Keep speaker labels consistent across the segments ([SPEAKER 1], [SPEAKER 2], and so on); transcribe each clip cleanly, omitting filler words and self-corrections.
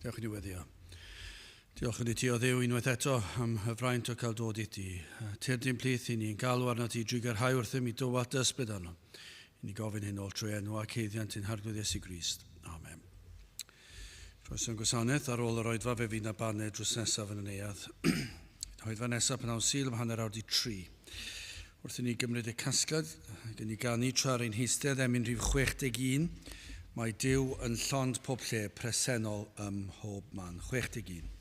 [SPEAKER 1] Dewch i ni weddio. Diolch yn i ti o Dduw unwaith eto am y fraint o cael dod i ti. Tyrd i'n plith i ni yn galw arno ti drwy gyrhau wrthym i dywallt dy ysbryd arno. I ni gofyn hyn ôl trwy enw ac haeddiant ein Harglwydd Iesu Grist. Amen. Croeso yn gwasanaeth ar ôl yr oedfa fe fydd na baned drws nesaf yn y neuadd. Oedfa nesaf pnawn Sul am 3:30. Wrth i ni gymryd y casgliad, ac i ni ganu tra ar ein heistedd emyn rhif 61, mae Duw yn llond pob lle presennol ym mhob man. 61.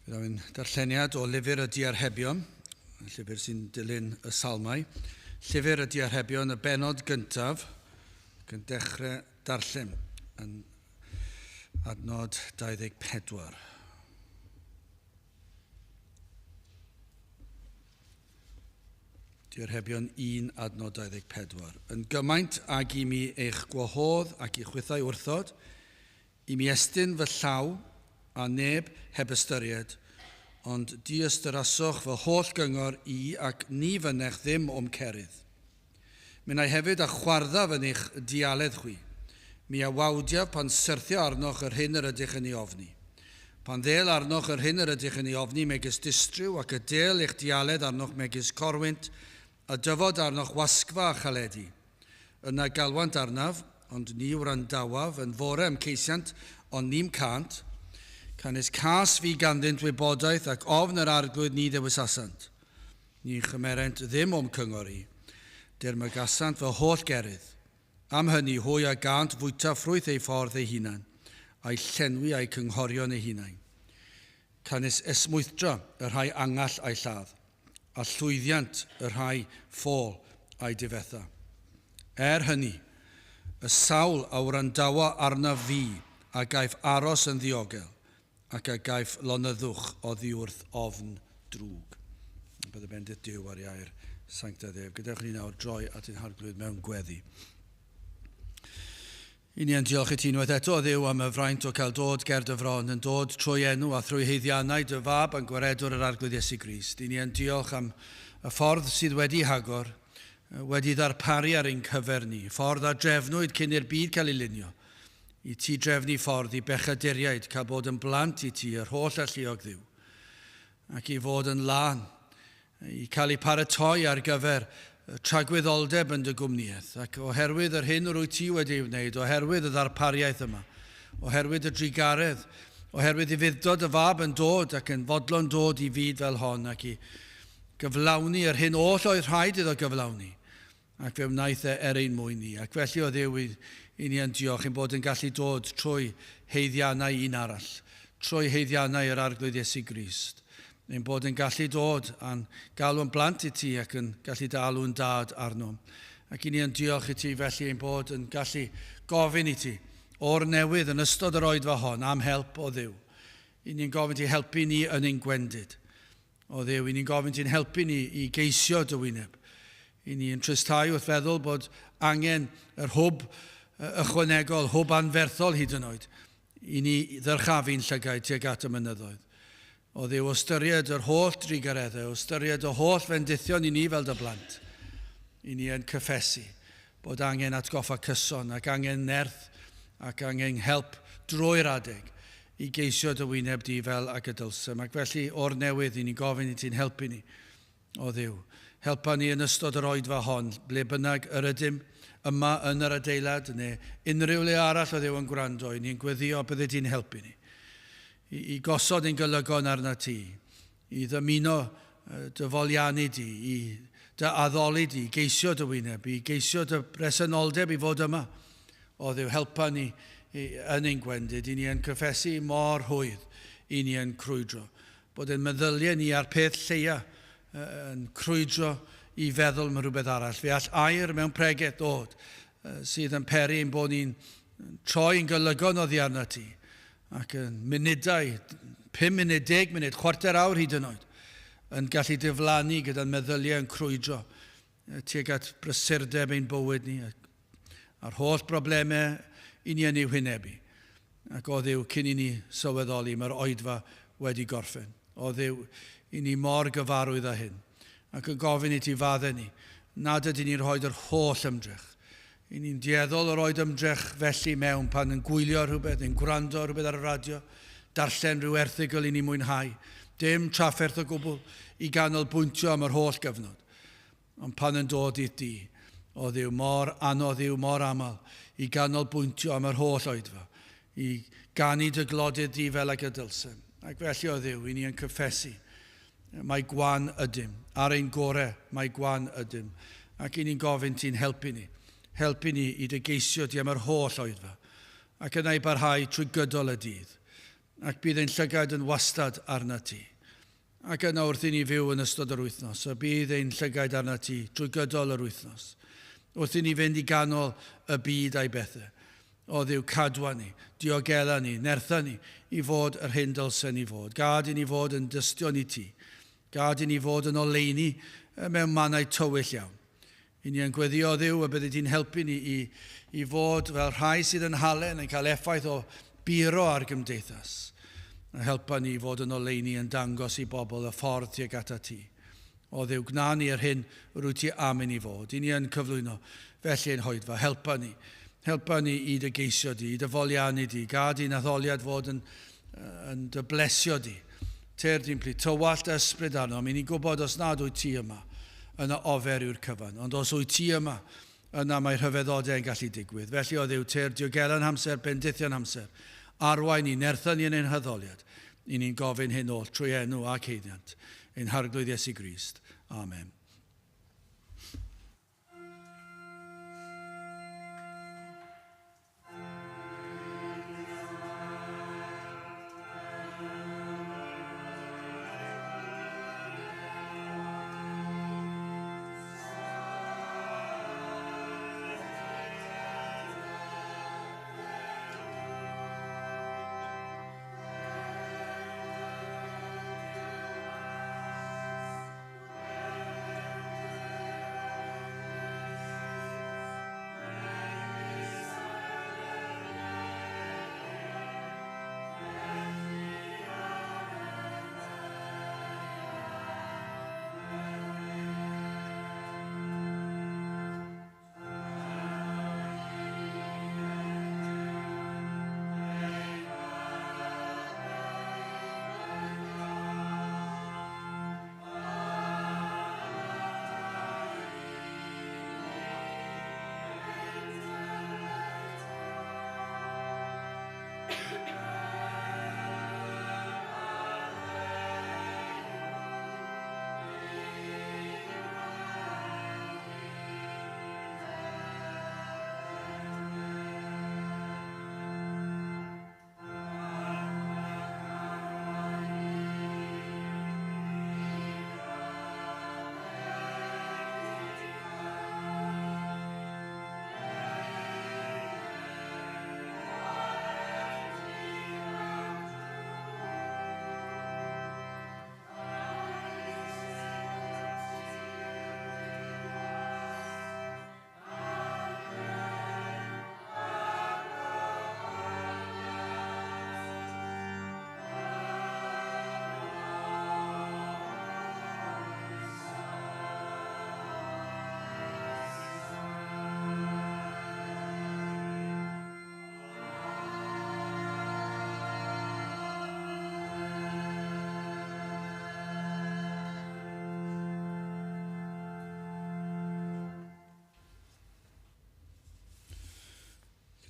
[SPEAKER 1] Byddaf yn darlleniad o lyfr y Diarhebion, llyfr sy'n dilyn y Salmau. Llyfr y Diarhebion, y benod gyntaf, ac yn dechrau darllen yn adnod 24. Diarhebion 1 adnod 24. Yn gymaint ag i mi eich gwahodd ac i chwithau wrthod, I mi estyn fy llaw, a neb heb ystyried, ond diystyrasoch fy holl gyngor i ac ni fynnech ddim o'm cerydd. Minnau hefyd a chwarddaf yn eich dialedd chwi. Mi a wawdiaf pan syrthio arnoch yr hyn yr ydych yn ei ofni. Pan ddêl arnoch yr hyn yr ydych yn ei ofni megis distryw ac y dêl eich dialedd arnoch megis corwynt, a dyfod arnoch wasgfa a chaledi. Yna galwant arnaf, ond ni wrandawaf, yn fore a'm ceisiant, ond ni'm cânt. Canys cas fi ganddynt wybodaeth, ac ofn yr Arglwydd ni ddewisasant. Ni chymerent ddim o'm cyngor i. Dirmygasant fy holl gerydd. Am hynny, hwy a gânt fwyta ffrwyth eu ffordd eu hunain, a'u llenwi a'u cynghorion eu hunain. Canys esmwythdra y rhai angall a'i lladd, a llwyddiant y rhai ffôl a'i difetha. Er hynny, y sawl a wrandawa arnaf fi a gaiff aros yn ddiogel, ac a gaiff lonyddwch oddiwrth ofn drwg. Bydde bendith Duw ar ei air sanctaidd ef. Gadewch i ni nawr droi at ein Harglwydd mewn gweddi. I ni yn diolch i ti unwaith eto, Dduw, am y fraint o cael dod ger dy fron, yn dod trwy enw a thrwy haeddiannau dy Fab a'n Gwaredwr yr Arglwydd Iesu Grist. I ni yn diolch am y ffordd sydd wedi hagor, wedi ddarparu ar ein cyfer ni, ffordd a drefnwyd cyn i'r byd cael ei lunio, i ti drefnu ffordd i bechaduriaid cael bod yn blant i ti, yr holl alluog Dduw, ac i fod yn lân, i cael ei paratoi ar gyfer tragwyddoldeb yn dy gwmnïaeth, ac oherwydd yr hyn yr wyt ti wedi ei wneud, oherwydd y ddarpariaeth yma, oherwydd y drugaredd, oherwydd ufudd-dod y fab yn dod ac yn fodlon dod i fyd fel hon ac i gyflawni yr hyn oll oedd rhaid iddo gyflawni. Ac fe wnaeth e er ein mwyn ni. Ac felly o Dduw i ni yn diolch ein bod yn gallu dod trwy haeddiannau un arall, trwy haeddiannau yr Arglwydd Iesu Grist. Ein bod yn gallu dod a'n galw'n blant i ti ac yn gallu dy alw'n dad arno. Ac i ni yn diolch i ti felly ein bod yn gallu gofyn i ti o'r newydd yn ystod yr oedfa hon am help o Dduw. I ni'n gofyn ti helpu ni yn ein gwendid. O Dduw, i ni'n gofyn ti'n helpu ni i geisio dy wyneb. I ni'n tristau wrth feddwl bod angen yr hwb ychwanegol, hwb anferthol hyd yn oed, i ni ddyrchafu'n llygaid tuag at y mynyddoedd. O Dduw, ystyried yr holl drugareddau, ystyried y holl fendithion i ni fel dy blant, i ni yn cyffesu bod angen atgoffa cyson ac angen nerth ac angen help drwy'r adeg i geisio dy wyneb di fel ag y dylsem. Ac felly o'r newydd i ni'n gofyn i ti'n helpu ni, o Dduw. Helpa ni yn ystod yr oedfa hon, ble bynnag yr ydym yma yn yr adeilad neu unrhyw le arall o Dduw yn gwrando, i ni'n gweddio bydde ti'n helpu ni. I gosod ein golygon arna ti, i ddymuno dy foliannu di, i dy addoli di, i geisio dy wyneb, i geisio dy bresenoldeb i fod yma. O Dduw, helpa ni yn ein gwendid, i ni yn cyffesu mor rhwydd i ni yn crwydro. Bod ein meddyliau ni ar peth lleia yn crwydro i feddwl mewn rhywbeth arall. Fe all air mewn pregeth ddod sydd yn peri ein bod ni'n troi'n golygon oddi arna ti ac yn munudau, 5 munud, 10 munud, chwarter awr hyd yn oed, yn gallu diflannu gyda'n meddyliau yn crwydro tuag at brysurdeb ein bywyd ni a'r holl broblemau i ni yn ei hwynebu. Ac o Dduw, cyn i ni sylweddoli, mae'r oedfa wedi gorffen. O Dduw, i ni mor gyfarwydd â hyn. Ac yn gofyn i ti faddau ni, nad ydyn ni'n rhoi yr holl ymdrech. I ni'n dueddol o roed ymdrech felly mewn pan yn gwylio rhywbeth, neu'n gwrando rhywbeth ar y radio, darllen rhyw erthygl i ni mwynhau. Dim trafferth o gwbl i ganolbwyntio am yr holl gyfnod. Ond pan yn dod i di, o Dduw, mor anodd yw, mor aml, i ganolbwyntio am yr holl oedfa, i ganu dy glodydd di fel ag y dylsem. Ac felly o Dduw, i ni yn cyffesu, mae gwan ydym, ar ein gorau mae gwan ydym. Ac i ni'n gofyn ti'n helpu ni i dy geisio di am yr holl oedfa, ac yna i barhau trwy gydol y dydd, ac bydd ein llygaid yn wastad arna ti. Ac yna wrth i ni fyw yn ystod yr wythnos, a bydd ein llygaid arna ti trwy gydol yr wythnos. Wrth i ni fynd i ganol y byd a'i bethau. O Dduw, cadwa ni, diogela ni, nertha ni i fod yr hyn dylsen ni fod. Gad i ni fod yn dystion i ti. Gad i ni fod yn oleuni mewn mannau tywyll iawn. I ni yn gweddio Dduw y byddi di'n helpu ni i fod fel rhai sydd yn halen yn cael effaith o buro ar gymdeithas. A helpa ni i fod yn oleuni yn dangos i bobl y ffordd tuag atat ti. O Dduw, gwna ni yr hyn rwyt ti am i ni fod. I ni yn cyflwyno felly ein hoedfa. Helpa ni. Helpa ni i dy geisio di, i dy foliannu di. Gad i'n addoliad fod yn dy blesio di. Ter di'n plu, tywallt ysbryd arno. Mi ni'n gwybod os nad wyt ti yma, yna ofer yw'r cyfan. Ond os wyt ti yma, yna mae rhyfeddodau yn gallu digwydd. Felly o Dduw, ter diogelan hamser, bendithion hamser. Arwain ni, nertha ni yn ein haddoliad. I ni'n gofyn hyn oll trwy enw ac haeddiant ein Harglwydd Iesu Grist. Amen.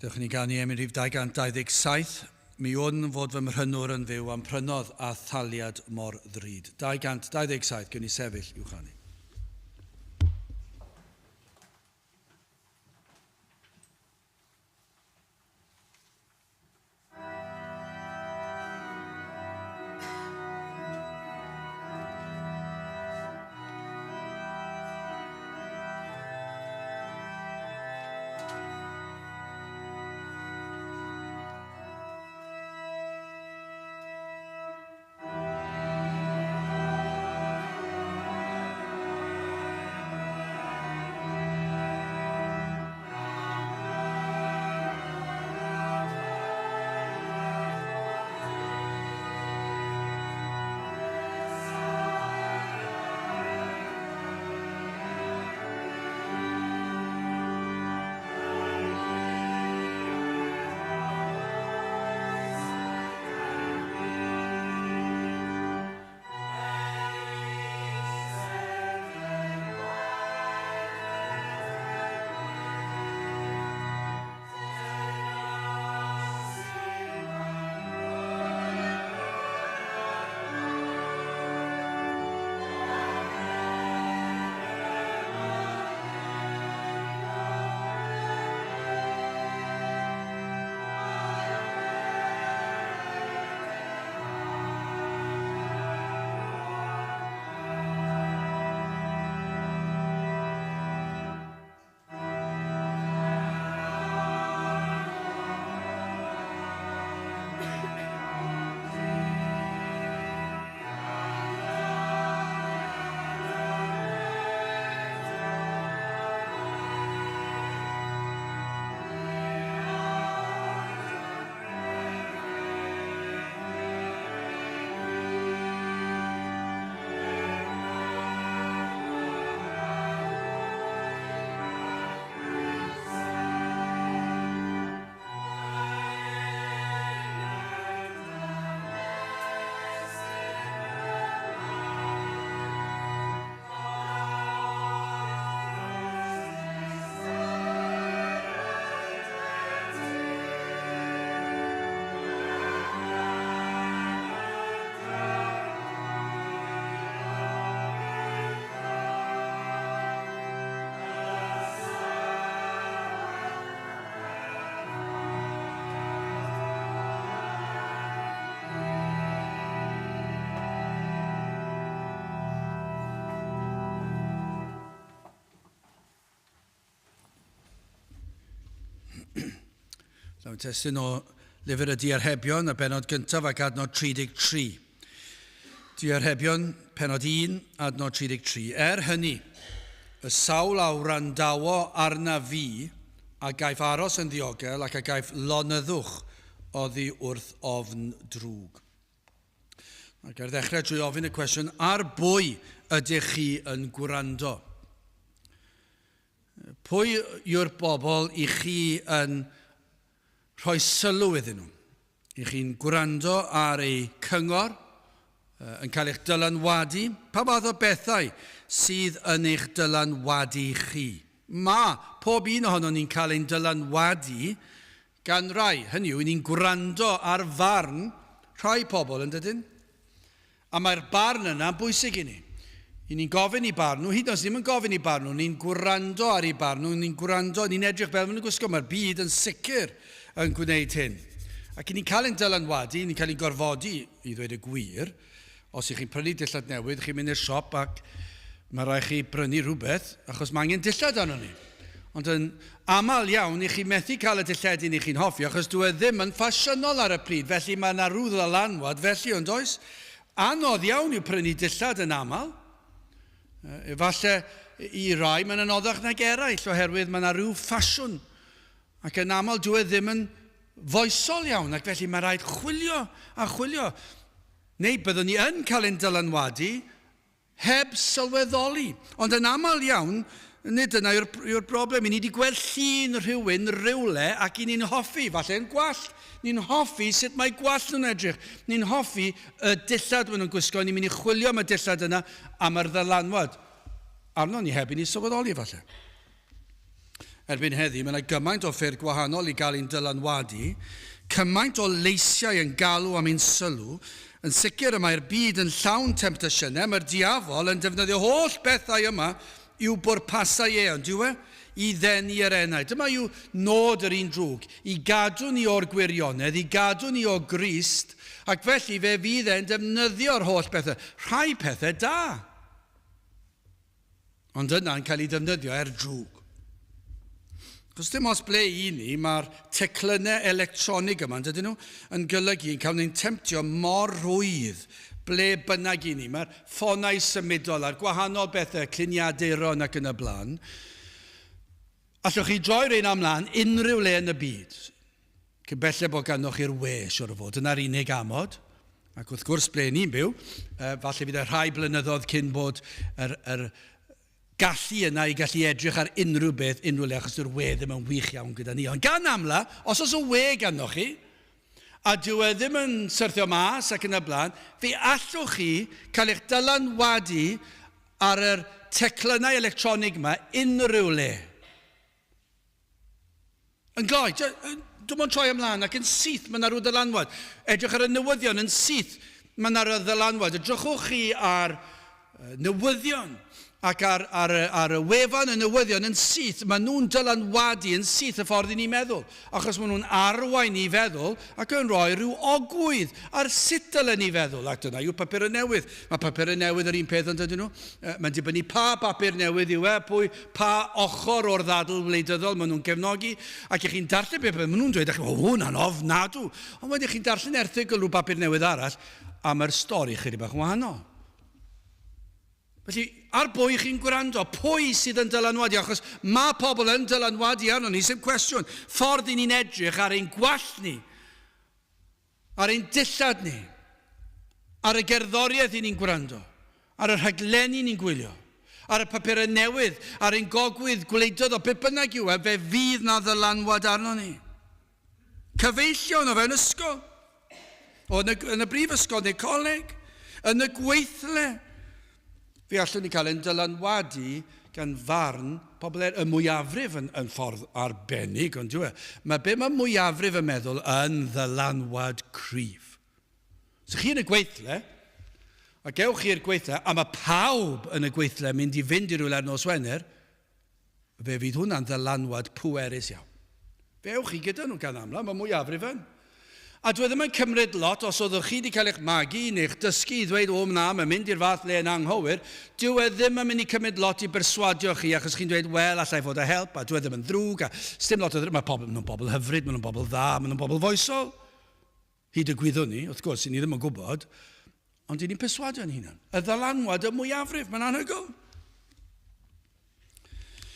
[SPEAKER 1] Dewch i ni ganu emyn rhif 227. Mi wn fod fy mhrynwr yn fyw a'm prynodd â thaliad mor ddrud. 227, gewn ni sefyll i'w chanu. Llawn testun o lyfr y Diarhebion, y benod gyntaf ac adnod 33. Diarhebion, penod 1, adnod 33. Er hynny, y sawl a wrandawo arna fi a gaiff aros yn ddiogel ac a gaiff lonyddwch oddi wrth ofn drwg. Ac ar ddechrau trwy ofyn y cwestiwn, ar bwy ydych chi yn gwrando? Pwy yw'r bobl i chi yn rhoi sylw iddyn nhw? I chi'n gwrando ar eu cyngor, yn cael eich dylanwadu? Pa fath o bethau sydd yn eich dylanwadu chi? Mae pob un ohonon ni'n cael ein dylanwadu gan rai. Hynny yw, ni'n gwrando ar farn rhai pobl, yn dydyn? A mae'r barn yna'n bwysig i ni. I ni'n gofyn i barn nhw, hyd yn oed os ddim yn gofyn i barn nhw, ni'n gwrando ar eu barn nhw, ni'n gwrando, ni'n edrych fel maen nhw'n gwisgo, mae'r byd yn sicr yn gwneud hyn. Ac i ni'n cael ein dylanwadu, ni'n cael ein gorfodi, i ddweud y gwir, os ych chi'n prynu dillad newydd, chi'n mynd i'r siop ac mae rhaid chi brynu rhywbeth, achos mae angen dillad arno ni. Ond yn aml iawn, i chi methu cael y dilledyn i chi'n hoffi, achos dyw e ddim yn ffasiynol ar y pryd, felly mae yna rhyw ddylanwad felly, ond oes? Anodd iawn yw prynu dillad yn aml. Efallai i rai mae'n anoddach nag eraill, oherwydd mae yna rhyw ffasiwn, ac yn aml dyw e ddim yn foesol iawn, ac felly mae rhaid chwilio a chwilio. Neu byddwn ni yn cael ein dylanwadu heb sylweddoli. Ond yn aml iawn, nid dyna yw'r, yw'r broblem. I ni wedi gweld llun rhywun rywle ac i ni'n hoffi, falle yn gwallt. Ni'n hoffi sut mae gwallt nhw'n edrych. Ni'n hoffi y dillad maen nhw'n gwisgo. Ni'n mynd i chwilio am y dillad yna am yr ddylanwad arno ni heb i ni sylweddoli falle. Erbyn heddi, mae yna gymaint o ffyrdd gwahanol i gael ein dylanwadu, cymaint o leisiau yn galw am ein sylw. Yn sicr y mae'r byd yn llawn temtasiynau, mae'r diafol yn defnyddio holl bethau yma i'w bwrpasau e, ond yw e? I ddenu yr enaid. Dyma yw nod yr un drwg, i gadw ni o'r gwirionedd, i gadw ni o Grist, ac felly fe fydd e'n defnyddio'r holl bethau, rhai pethau da. Ond yna'n cael ei defnyddio er drwg. Cos dim os ble i ni, mae'r teclynnau electronig yma, dydyn nhw, yn golygu yn cael ni'n temtio mor rhwydd ble bynnag i ni. Mae'r ffonau symudol a'r gwahanol bethau, cliniaduron ac yn y blaen. Allwch chi droi rheina ymlaen unrhyw le yn y byd. Cyn belled bod ganddoch chi'r we, siwr o fod. Dyna'r unig amod. Ac wrth gwrs, ble ni'n byw, falle fydd e rhai blynyddoedd cyn bod yr, yr gallu yna i gallu edrych ar unrhyw beth, unrhyw le, achos dyw'r we ddim yn wych iawn gyda ni. Ond gan amla, os oes y we ganddoch chi, a dyw e ddim yn syrthio mas ac yn y blaen, fe allwch chi cael eich dylanwadu ar yr teclynnau electronig yma unrhyw le. Yn gloi, dim ond troi ymlaen ac yn syth mae yna rhyw ddylanwad. Edrych ar y newyddion yn syth mae yna rhyw ddylanwad. Edrychwch chi ar newyddion ac ar, ar, ar y wefan y newyddion yn syth, maen nhw'n dylanwadu yn syth y ffordd i ni'n meddwl, achos maen nhw'n arwain ni feddwl ac yn rhoi rhyw ogwydd ar sut dylen ni feddwl, ac dyna yw papurau newydd. Mae papurau newydd yr un peth yn dydyn nhw. Mae'n dibynnu pa bapur newydd yw e, pwy, pa ochr o'r ddadl wleidyddol maen nhw'n cefnogi, ac i chi'n darllen beth maen nhw'n dweud, ac o, hwnna'n ofnadw. Ond wedyn chi'n darllen erthygl rhyw bapur newydd arall, a mae'r stori chydig bach yn wahanol. Felly, ar bwy chi'n gwrando? Pwy sydd yn dylanwadu? Achos mae pobl yn dylanwadu arno ni, sy'n cwestiwn. Ffordd i ni'n edrych ar ein gwallt ni, ar ein dillad ni, ar y gerddoriaeth i ni'n gwrando, ar y rhaglenni ni'n gwylio, ar y papurau newydd, ar ein gogwydd gwleidyddol, beth bynnag yw e, fe fydd na ddylanwad arno ni. Cyfeillion o fewn ysgol, o yn y, yn y brifysgol neu coleg, yn y gweithle. Fe allwn ni cael ein dylanwadu gan farn pobl er, y mwyafrif yn, yn ffordd arbennig, ond yw e? Mae be mae mwyafrif yn meddwl yn ddylanwad cryf. So chi yn y gweithle, a gewch chi'r gweithle, a mae pawb yn y gweithle yn mynd i fynd i rywle ar nos Wener, Fe fydd hwnna'n ddylanwad pwerus iawn. Fe ewch chi gyda nhw gan amla, mae mwyafrif yn. A dwi e ddim yn cymryd lot os oeddech chi wedi cael eich magu neu'ch dysgu i ddweud, o na, mae'n mynd i'r fath le yn anghywir, dyw e ddim yn mynd i cymryd lot i berswadio chi achos chi'n dweud, wel, allai fod â help, a dwi e ddim yn ddrwg, a sdim lot o ddrwg, mae pobl, maen nhw'n bobl hyfryd, maen nhw'n bobl dda, maen nhw'n bobl foesol. Hyd y gwyddwn ni, wrth gwrs, i ni ddim yn gwybod, ond i ni'n perswadio yn hunan. Y ddylanwad y mwyafrif, mae'n anhygoel.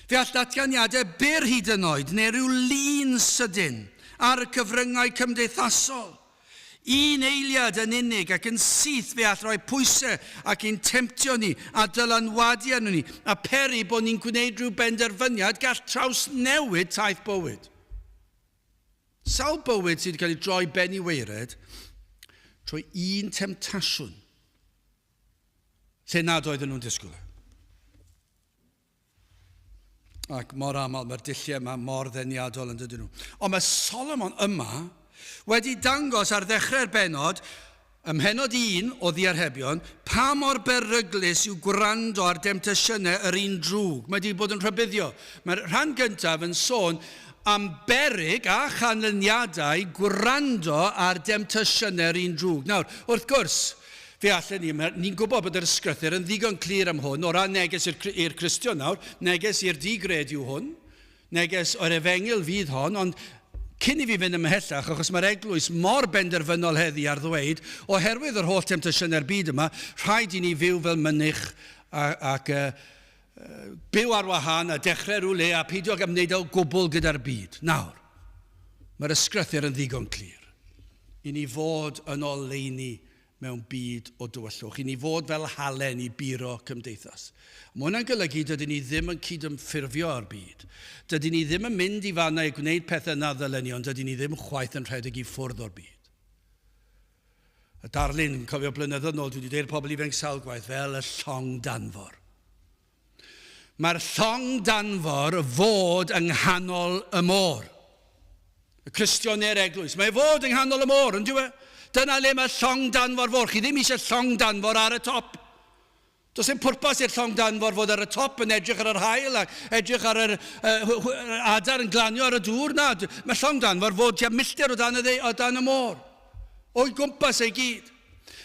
[SPEAKER 1] Fe all datganiadau byr hyd yn oed, neu rhyw lun sydyn ar y cyfryngau cymdeithasol. Un eiliad yn unig ac yn syth fe all roi pwysau ac ein temtio ni a dylanwadu arno ni a peri bod ni'n gwneud rhyw benderfyniad gall trawsnewid taith bywyd. Sawl bywyd sydd wedi cael ei droi ben i waered trwy un temtasiwn lle nad oedden nhw'n disgwyl e. Ac mor aml mae'r dulliau yma mor ddeniadol yn dydyn nhw. Ond mae Solomon yma wedi dangos ar ddechrau'r benod, ym mhenod un o ddiarhebion, pa mor beryglus yw gwrando ar demtasiynau yr un drwg. Mae wedi bod yn rhybuddio. Mae'r rhan gyntaf yn sôn am beryg a chanlyniadau gwrando ar demtasiynau'r un drwg. Nawr, wrth gwrs, fe allen ni, ni'n gwybod bod yr ysgrythur yn ddigon clir am hwn, o ran neges i'r Cristion nawr, neges i'r di-gred yw hwn, Neges o'r efengyl fydd hon, ond cyn i fi fynd ymhellach, achos mae'r eglwys mor benderfynol heddi ar ddweud, oherwydd yr holl temtasiynau'r byd yma, rhaid i ni fyw fel mynych ac byw ar wahân a dechrau rhyw le a peidio ag ymwneud o gwbl gyda'r byd. Nawr, mae'r ysgrythur yn ddigon clir i ni fod yn oleuni mewn byd o dywyllwch, i ni fod fel halen i buro cymdeithas. Mae hwnna'n golygu dydyn ni ddim yn cydymffurfio â'r byd. Dydyn ni ddim yn mynd i fannau i gwneud pethau na ddylen ni, ond dydyn ni ddim chwaith yn rhedeg i ffwrdd o'r byd. Y darlun, cofio blynyddoedd nôl, dwi wedi dweud pobl ifanc sawl gwaith, fel y llong danfor. Mae'r llong danfor fod yng nghanol y môr. Y Cristion neu'r eglwys. Mae fod yng nghanol y môr, yn dyw e? Dyna le mae llong danfor fod. Chi ddim eisiau llong danfor ar y top. Does dim pwrpas i'r llong danfor fod ar y top yn edrych ar yr haul ac edrych ar yr adar yn glanio ar y dŵr. Na, mae llong danfor fod tua milltir o dan y, o dan y môr. O'i gwmpas ei gyd.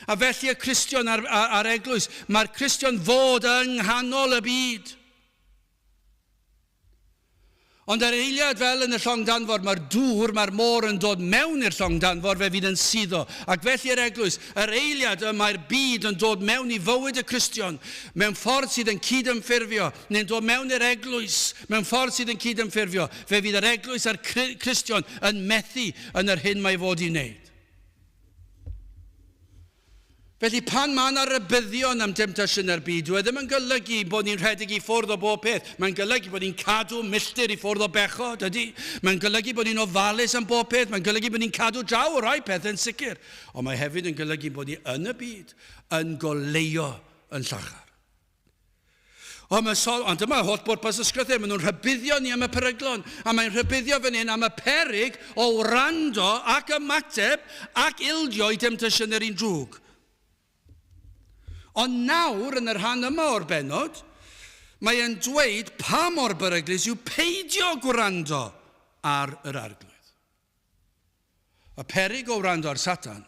[SPEAKER 1] A felly y Cristion a'r, a'r eglwys, mae'r Cristion fod yng nghanol y byd. Ond ar eiliad fel yn y llong danfor, mae'r dŵr, mae'r môr yn dod mewn i'r llong danfor, fe fydd yn suddo. Ac felly yr eglwys, yr eiliad y mae'r byd yn dod mewn i fywyd y Cristion, mewn ffordd sydd yn cydymffurfio, neu'n dod mewn i'r eglwys, mewn ffordd sydd yn cydymffurfio, fe fydd yr eglwys a'r Cristion yn methu yn yr hyn mae fod i wneud. Felly pan mae yna rybuddion am demtasiynau'r byd, dyw e ddim yn golygu bod ni'n rhedeg i ffwrdd o bob peth. Mae'n golygu bod ni'n cadw milltir i ffwrdd o bechod, ydy. Mae'n golygu bod ni'n ofalus am bob peth. Mae'n golygu bod ni'n cadw draw o rai pethau yn sicr. Ond mae hefyd yn golygu bod ni yn y byd yn goleuo yn llachar. Ond, mae Sol, ond dyma holl bwrpas y sgrythur, maen nhw'n rhybuddio ni am y peryglon, a mae'n rhybuddio fan hyn am y peryg o wrando ac ymateb ac ildio i demtasiwn yr un drwg. Ond nawr, yn y rhan yma o'r bennod, mae e'n dweud pa mor beryglus yw peidio gwrando ar yr Arglwydd. Y peryg o wrando ar Satan,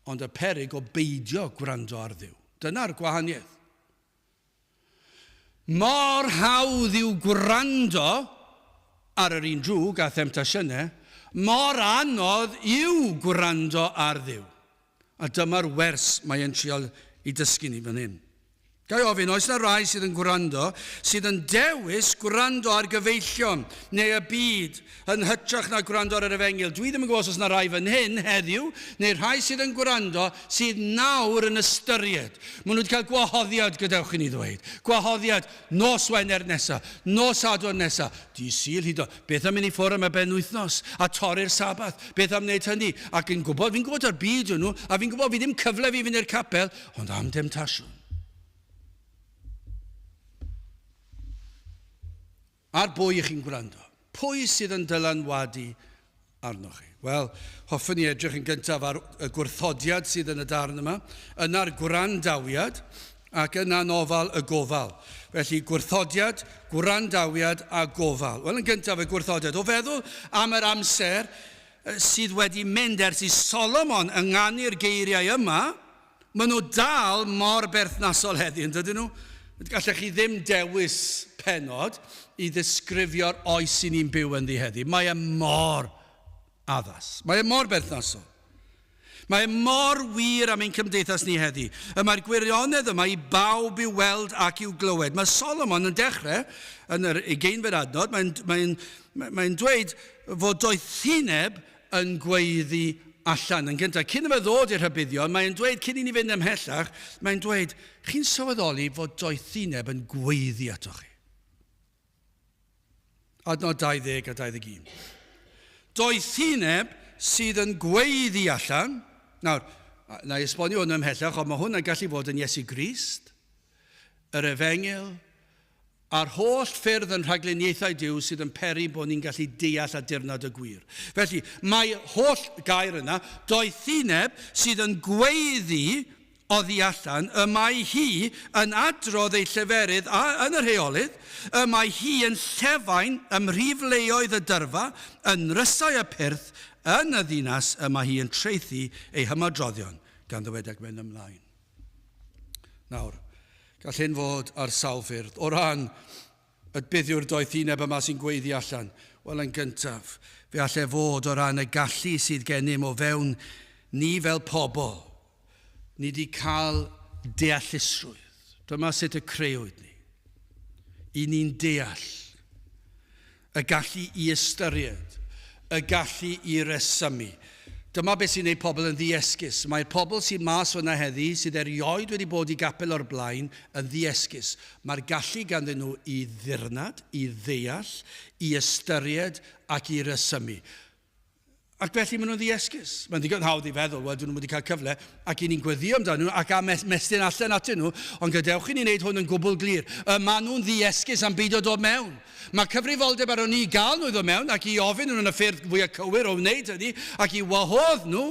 [SPEAKER 1] ond y peryg o beidio gwrando ar Dduw. Dyna'r gwahaniaeth. Mor hawdd yw gwrando ar yr un drwg a themtasiynau, mor anodd yw gwrando ar Dduw. A dyma'r wers mae e'n trial i dysgu ni fan hyn. Ga i ofyn, oes 'na rai sydd yn gwrando, sydd yn dewis gwrando ar gyfeillion neu y byd yn hytrach na gwrando ar yr efengyl? Dwi ddim yn gwybod os oes 'na rai fan hyn heddiw, neu rhai sydd yn gwrando sydd nawr yn ystyried. Maen nhw wedi cael gwahoddiad, gadewch i ni ddweud. Gwahoddiad nos Wener nesa, nos Sadwrn nesa, dydd Sul hyd yn Beth am mynd i ffwrdd am y benwythnos a torri'r Sabath? Beth am wneud hynny? Ac yn gwybod, fi'n gwybod o'r byd nhw, a fi'n gwybod fi ddim cyfle fi fynd i'r capel, ond am demtasiwn. Ar bwy ych chi'n gwrando? Pwy sydd yn dylanwadu arnoch chi? Wel, hoffwn i edrych yn gyntaf ar y gwrthodiad sydd yn y darn yma, yna'r gwrandawiad, ac yna nofal y gofal. Felly, gwrthodiad, gwrandawiad a gofal. Wel, yn gyntaf, y gwrthodiad. O feddwl am yr amser sydd wedi mynd ers i Solomon ynganu'r geiriau yma, Maen nhw dal mor berthnasol heddiw, yn dydyn nhw? Gallech chi ddim dewis pennod i ddisgrifio'r oes sy'n ni'n byw ynddi heddiw. Mae e mor addas. Mae e mor berthnasol. Mae e mor wir am ein cymdeithas ni heddi. Y mae'r gwirionedd yma i bawb i'w weld ac i'w glywed. Mae Solomon yn dechrau yn yr ugeinfed adnod, mae'n mae mae dweud fod doethineb yn gweiddi allan. Yn gyntaf, cyn iddo fe ddod i'r rhybuddion, mae'n dweud, cyn i ni fynd ymhellach, mae'n dweud, chi'n sylweddoli fod doethineb yn gweiddi atoch chi. Adnod 20 a 21. Doethineb sydd yn gweiddi allan. Nawr, na i esbonio hwn ymhellach, ond mae hwn yn gallu fod yn Iesu Grist, yr Efengyl, A'r holl ffyrdd yn rhagluniaethau Duw sydd yn peri bod ni'n gallu deall a dirnad y gwir. Felly, mae holl gair yna, doethineb sydd yn gweiddi oddi allan, y mae hi yn adrodd ei lleferydd a, yn yr heolydd, y mae hi yn llefain ym mhrif leoedd y dyrfa, yn nrysau y pyrth, yn y ddinas, y mae hi yn traethu ei hymadroddion, gan ddywed ac mynd ymlaen. Nawr, gall hyn fod ar sawl ffyrdd. O ran y buddiwr doethineb yma sy'n gweiddi allan, wel yn gyntaf, fe all e fod o ran y gallu sydd gennym o fewn ni fel pobl. Ni wedi cael deallusrwydd. Dyma sut y creuwyd ni. I ni'n deall. Y gallu i ystyried. Y gallu i resymu. Dyma beth sy'n gwneud pobl yn ddiesgus. Mae'r pobl sydd mas fyna heddi, sydd erioed wedi bod i gapel o'r blaen, yn ddiesgus. Mae'r gallu ganddyn nhw i ddirnad, i ddeall, i ystyried ac i resymu. Ac felly maen nhw'n ddiesgus. Mae'n ddigon hawdd i feddwl, wel, dyn nhw wedi cael cyfle, ac i ni'n gweddio amdanyn nhw, ac am mestyn allan atyn nhw, ond gadewch i ni wneud hwn yn gwbl glir. Y maen nhw'n ddiesgus am beidio dod mewn. Mae cyfrifoldeb arnon ni i gael nhw i ddod mewn, ac i ofyn nhw yn y ffyrdd fwyaf cywir o wneud hynny, ac i wahodd nhw,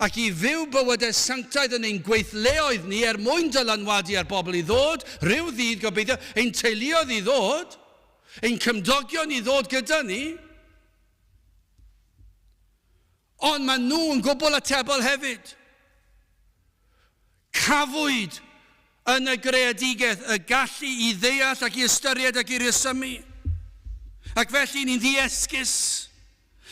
[SPEAKER 1] ac i fyw bywydau sanctaidd yn ein gweithleoedd ni er mwyn dylanwadu ar bobl i ddod, rhyw ddydd gobeithio, ein teuluoedd i ddod, ein cymdogion i ddod gyda ni. Ond maen nhw yn gwbl atebol hefyd. Cafwyd yn y greadigaeth y gallu i ddeall ac i ystyried ac i resymu. Ac felly ni'n ddiesgus.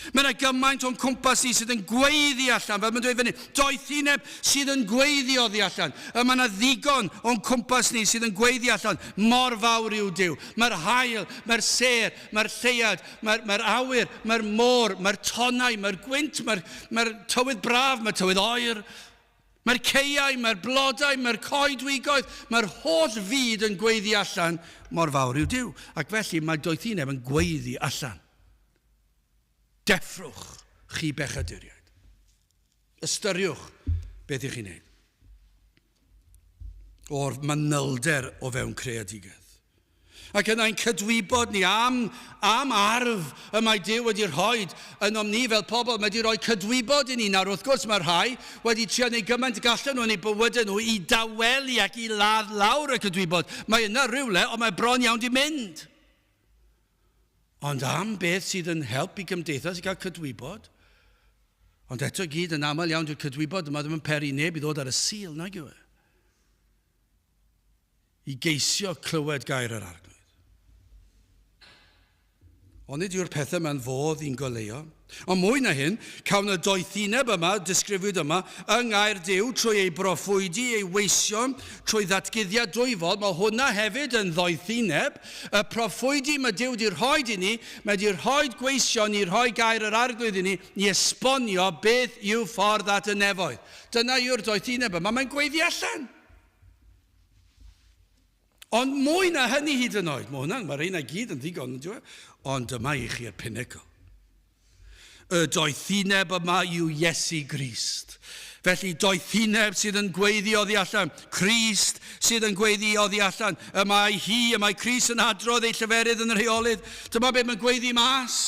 [SPEAKER 1] Mae yna gymaint o'n cwmpas ni sydd yn gweiddi allan, fel mae'n dweud fyny, doethineb sydd yn gweiddi oddi allan. Y mae yna ddigon o'n cwmpas ni sydd yn gweiddi allan, mor fawr yw Duw. Mae'r haul, mae'r sêr, mae'r lleuad, Mae'r mae awyr, mae'r môr, mae'r tonnau, mae'r gwynt, mae'r mae tywydd braf, mae'r tywydd oer, mae'r ceiau, mae'r blodau, mae'r coedwigoedd, mae'r holl fyd yn gweiddi allan mor fawr yw Duw. Ac felly mae doethineb yn gweiddi allan. Deffrwch, chi bechaduriaid. Ystyriwch beth ych chi'n neud. O'r manylder o fewn creadigaeth. Ac yna ein cydwybod ni am, am arf y mae Duw wedi rhoi ynom ni fel pobl. Mae wedi rhoi cydwybod i ni. Nawr wrth gwrs mae rhai wedi trio neud gymaint gallan nhw yn eu bywydau nhw i dawelu ac i ladd lawr y cydwybod. Mae yna rhywle, ond mae bron iawn di mynd. Ond am beth sydd yn help i gymdeithas i gael cydwybod? Ond eto i gyd, yn aml iawn, dyw'r cydwybod yma ddim yn peri neb i ddod ar y Sul, nag yw e? I geisio clywed gair yr Arglwydd. Onid yw'r pethau yma'n fodd i'n goleuo? Ond mwy na hyn, cawn y doethineb yma, disgrifiwyd yma, yng ngair Duw trwy ei broffwydi, ei weision, trwy ddatguddiad dwyfol, mae hwnna hefyd yn ddoethineb. Y proffwydi mae Duw wedi rhoid i ni, mae wedi rhoid gweision i rhoi gair yr Arglwydd i ni, i esbonio beth yw ffordd at y nefoedd. Dyna yw'r doethineb yma, mae'n gweiddi allan. Ond mwy na hynny hyd yn oed, mae hwnna'n, mae rheina gyd yn ddigon, yn e? Ond dyma i chi'r pinnacle. Y doethineb yma yw Iesu Grist. Felly doethineb sydd yn gweiddi oddi allan, Crist sydd yn gweiddi oddi allan. Y mae hi, y mae Crist yn adrodd ei lleferydd yn yr heolydd. Dyma beth mae'n gweiddi mas.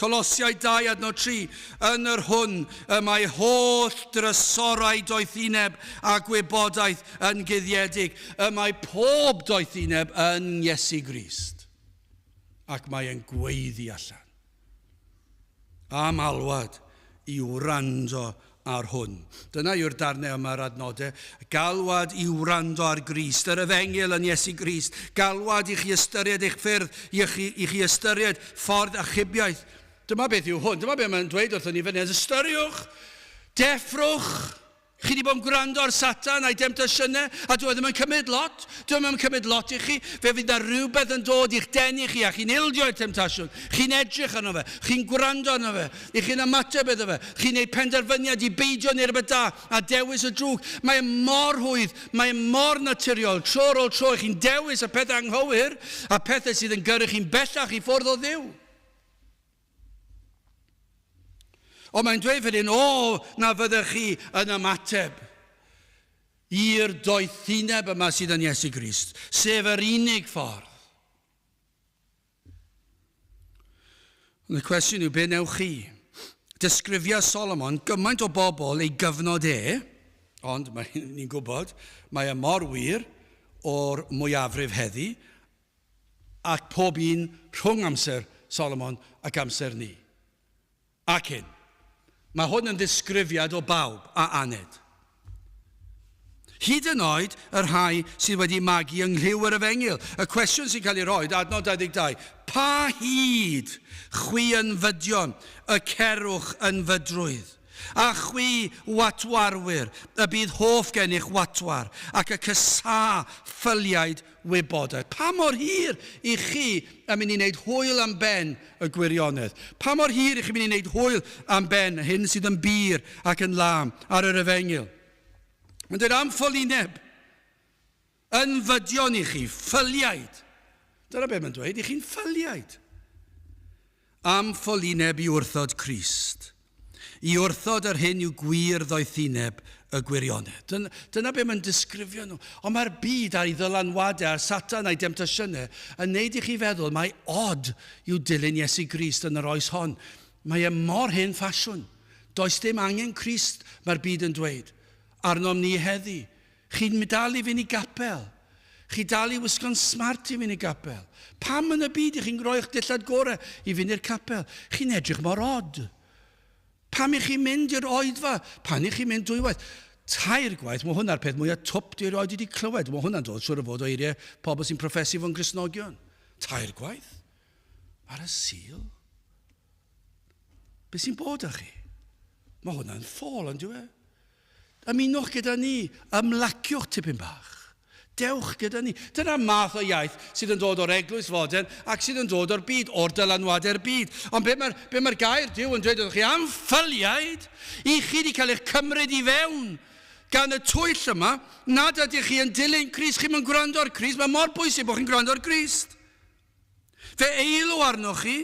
[SPEAKER 1] Colosiaid 2 adnod 3, Yn yr hwn y mae holl drysorau doethineb a gwybodaeth yn guddiedig. Y mae pob doethineb yn Iesu Grist. Ac mae e'n gweiddi allan. Am alwad i wrando ar hwn. Dyna yw'r darnau yma yr adnodau. Galwad i wrando ar Grist, yr efengyl yn Iesu Grist. Galwad i chi ystyried eich ffyrdd, i chi, i chi ystyried ffordd achubiaeth. Dyma beth yw hwn, dyma beth mae'n dweud wrthyn ni fan hyn. Ystyriwch, deffrwch, Chi wedi bod yn gwrando ar Satan a'i demtasiynau, a dyw e ddim yn cymryd lot. Dyw e ddim yn cymryd lot i chi. Fe fydd na rhywbeth yn dod i'ch denu chi, a chi'n ildio i'r temtasiwn. Chi'n edrych arno fe, chi'n gwrando arno fe, i chi'n ymateb iddo fe, chi'n gwneud penderfyniad i beidio neu rhywbeth da, a dewis y drwg. Mae e mor rhwydd, mae e mor naturiol, tro ar ôl tro, chi'n dewis y pethau anghywir, a pethau sydd yn gyrru chi'n bellach i ffwrdd o Dduw. Ond mae'n dweud fan hyn, o, na fyddech chi yn ymateb i'r doethineb yma sydd yn Iesu Grist, sef yr unig ffordd. Ond y cwestiwn yw, be newch chi? Disgrifia Solomon gymaint o bobl ei gyfnod e, ond mae, ni'n gwybod, mae e mor wir o'r mwyafrif heddi, ac pob un rhwng amser Solomon ac amser ni. Ac hyn. Mae hwn yn ddisgrifiad o bawb a aned. Hyd yn oed y rhai sydd wedi magu yng nghlyw yr efengyl. Y cwestiwn sy'n cael ei roi, adnod 22, Pa hyd chwi yn fydion y cerwch yn fydrwydd? A chwi, watwarwyr, y bydd hoff gennych watwar, ac y cysâ ffyliaid wybodaeth. Pa mor hir i chi yn mynd i wneud hwyl am ben y gwirionedd? Pa mor hir i chi mynd i wneud hwyl am ben hyn sydd yn bur ac yn lân ar yr efengyl? Mae'n dweud am ffolineb, yn fydion i chi, ffyliaid. Dyna beth mae'n dweud, i chi'n ffyliaid. Am ffolineb i wrthod Crist. I wrthod yr hyn yw gwir ddoethineb y gwirionedd. Dyna, dyna be mae'n disgrifio nhw. Ond mae'r byd a'i ddylanwadau a'r Satan a'i demtasiynau yn neud i chi feddwl mai od yw dilyn Iesu Grist yn yr oes hon. Mae e mor hen ffasiwn. Does dim angen Crist, mae'r byd yn dweud, arnom ni heddi. Chi'n dal i fynd i gapel. Chi dal i wisgo'n smart i fynd i gapel. Pam yn y byd i chi'n rhoi'ch dillad gorau i fynd i'r capel? Chi'n edrych mor od. Pam i chi'n mynd i'r oedfa? Pan i chi'n mynd dwywaith? Tair gwaith, mae hwnna'r peth mwyaf twp dwi erioed wedi clywed. Mae hwnna'n dod siwr o fod o eiriau pobl sy'n proffesu fod yn Gristnogion. Tair gwaith? Ar y Sul? Be sy'n bod â chi? Mae hwnna'n ffôl, ond yw e? Ymunwch gyda ni, ymlaciwch tipyn bach. Dewch gyda ni. Dyna'r math o iaith sydd yn dod o'r eglwys fodern ac sydd yn dod o'r byd, o'r dylanwadau'r byd. Ond be mae'r be mae gair Duw yn dweud wrthych chi, am ffyliaid, i chi wedi cael eich cymryd i fewn gan y twyll yma, nad ydych chi yn dilyn Crist, chi'm yn gwrando ar Crist, mae mor bwysig bod chi'n gwrando ar Grist. Fe eilw arnoch chi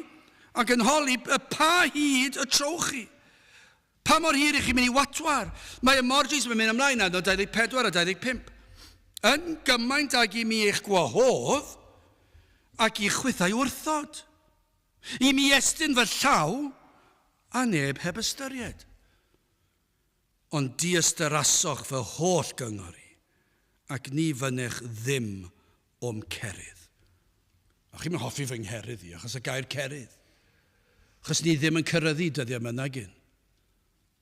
[SPEAKER 1] ac yn holi y pa hyd y trowch chi. Pa mor hir i chi'n mynd i watwar? Mae e mor drist, mae'n mynd ymlaen adnod 24 a 25. Yn gymaint ag i mi eich gwahodd ac i chwithau wrthod. I mi estyn fy llaw a neb heb ystyried. Ond diystyrasoch fy holl gyngor i, ac ni fynnech ddim o'm cerydd. A chi'm yn hoffi fy ngherydd i, achos y gair cerydd. Achos ni ddim yn ceryddu dyddiau yma nagyn.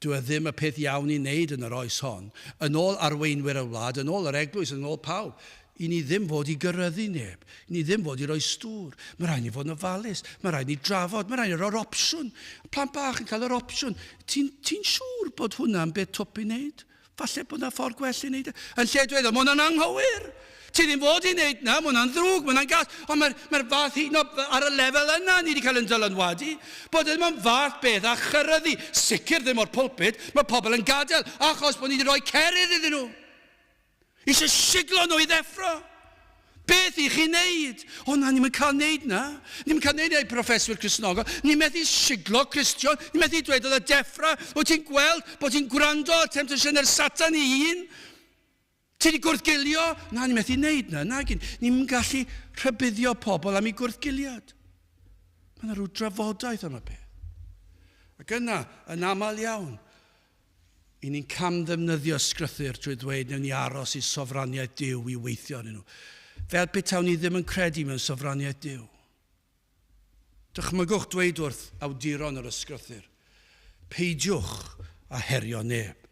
[SPEAKER 1] Dyw e ddim y peth iawn i wneud yn yr oes hon. Yn ôl arweinwyr y wlad, yn ôl yr eglwys, yn ôl pawb, i ni ddim fod i geryddu neb. I ni ddim fod i roi stŵr. Mae rhaid ni fod yn ofalus. Mae rhaid ni drafod. Mae rhaid ni roi'r opsiwn. Plant bach yn cael yr opsiwn. Ti'n ti siŵr bod hwnna'n beth twp i wneud? Falle bod 'na ffordd gwell i wneud e. Yn lle dweud, o, mae hwnna'n anghywir. Ti ddim fod i wneud na, mae hwnna'n ddrwg, mae hwnna'n gas. Ond mae'r mae fath hyd yn oed ar y lefel yna ni wedi cael yn dylanwadu, bod e ddim yn fath beth a chyrraeddu. Sicr ddim o'r pulpit, mae pobl yn gadael achos bod ni wedi rhoi cerydd iddyn nhw. Eisiau siglo nhw i ddeffro. Beth i chi wneud? O na, ni'm yn cael wneud na. Ni'm yn cael wneud na i broffeswyr Cristnogol. Ni'n methu siglo Cristion. Ni'n methu dweud oedd y deffra. Wyt ti'n gweld bod ti'n gwrando ar temtasiynau'r Satan ei hun? Ti wedi gwrthgilio? Na, ni'n methu wneud na. Na, ni'n gallu rhybuddio pobl am eu gwrthgiliad. Mae yna rhyw drafodaeth am y peth. Ac yna, yn aml iawn, I ni'n camddefnyddio Ysgrythur trwy ddweud wnewn ni aros i sofraniaeth Duw i weithio arnyn nhw. Fel petawn ni ddim yn credu mewn sofraniaeth Duw. Dychmygwch dweud wrth awduron yr Ysgrythur, peidiwch â herio neb,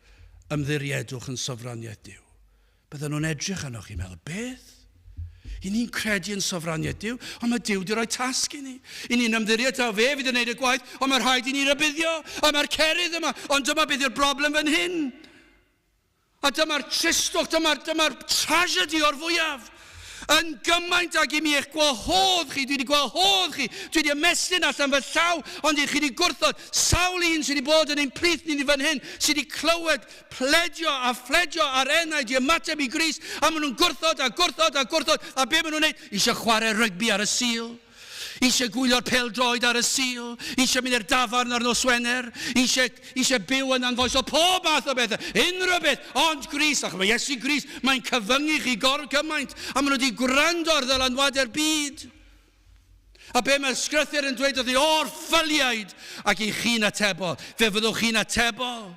[SPEAKER 1] ymddiriedwch yn sofraniaeth Duw. Bydden nhw'n edrych arnoch chi'n meddwl, beth? I ni'n credu yn sofraniaeth Duw, ond mae Duw wedi rhoi tasg i ni. I ni'n ymddiried taw fe fydd yn gwneud y gwaith, ond mae rhaid i ni rybuddio, a mae'r cerydd yma, ond dyma beth yw'r broblem fan hyn. A dyma'r tristwch, dyma'r dyma tragedy o'r fwyaf. Yn gymaint ag i mi eich gwahodd chi, dwi wedi gwahodd chi, dwi wedi ymestyn allan fy llaw, ond i chi wedi gwrthod. Sawl un sydd wedi bod yn ein plith ni fan hyn, sydd wedi clywed pledio a phledio ar enaid i ymateb i Grist, a maen nhw'n gwrthod a gwrthod a gwrthod, a be maen nhw'n wneud? Eisiau chwarae rygbi ar y Sul, eisiau gwylio'r pêl-droed ar y Sul, eisiau mynd i'r dafarn ar nos Wener, eisiau, eisiau byw yn anfoesol, pob math o bethau, unrhyw beth, ond Grist, ac mae Iesu Grist, mae'n cyfyngu chi gor gymaint, a maen nhw wedi gwrando ar ddylanwadau'r byd. A be mae'r Sgrythur yn dweud wrthi, o'r ffyliaid, ac i chi'n atebol, fe fyddwch chi'n atebol.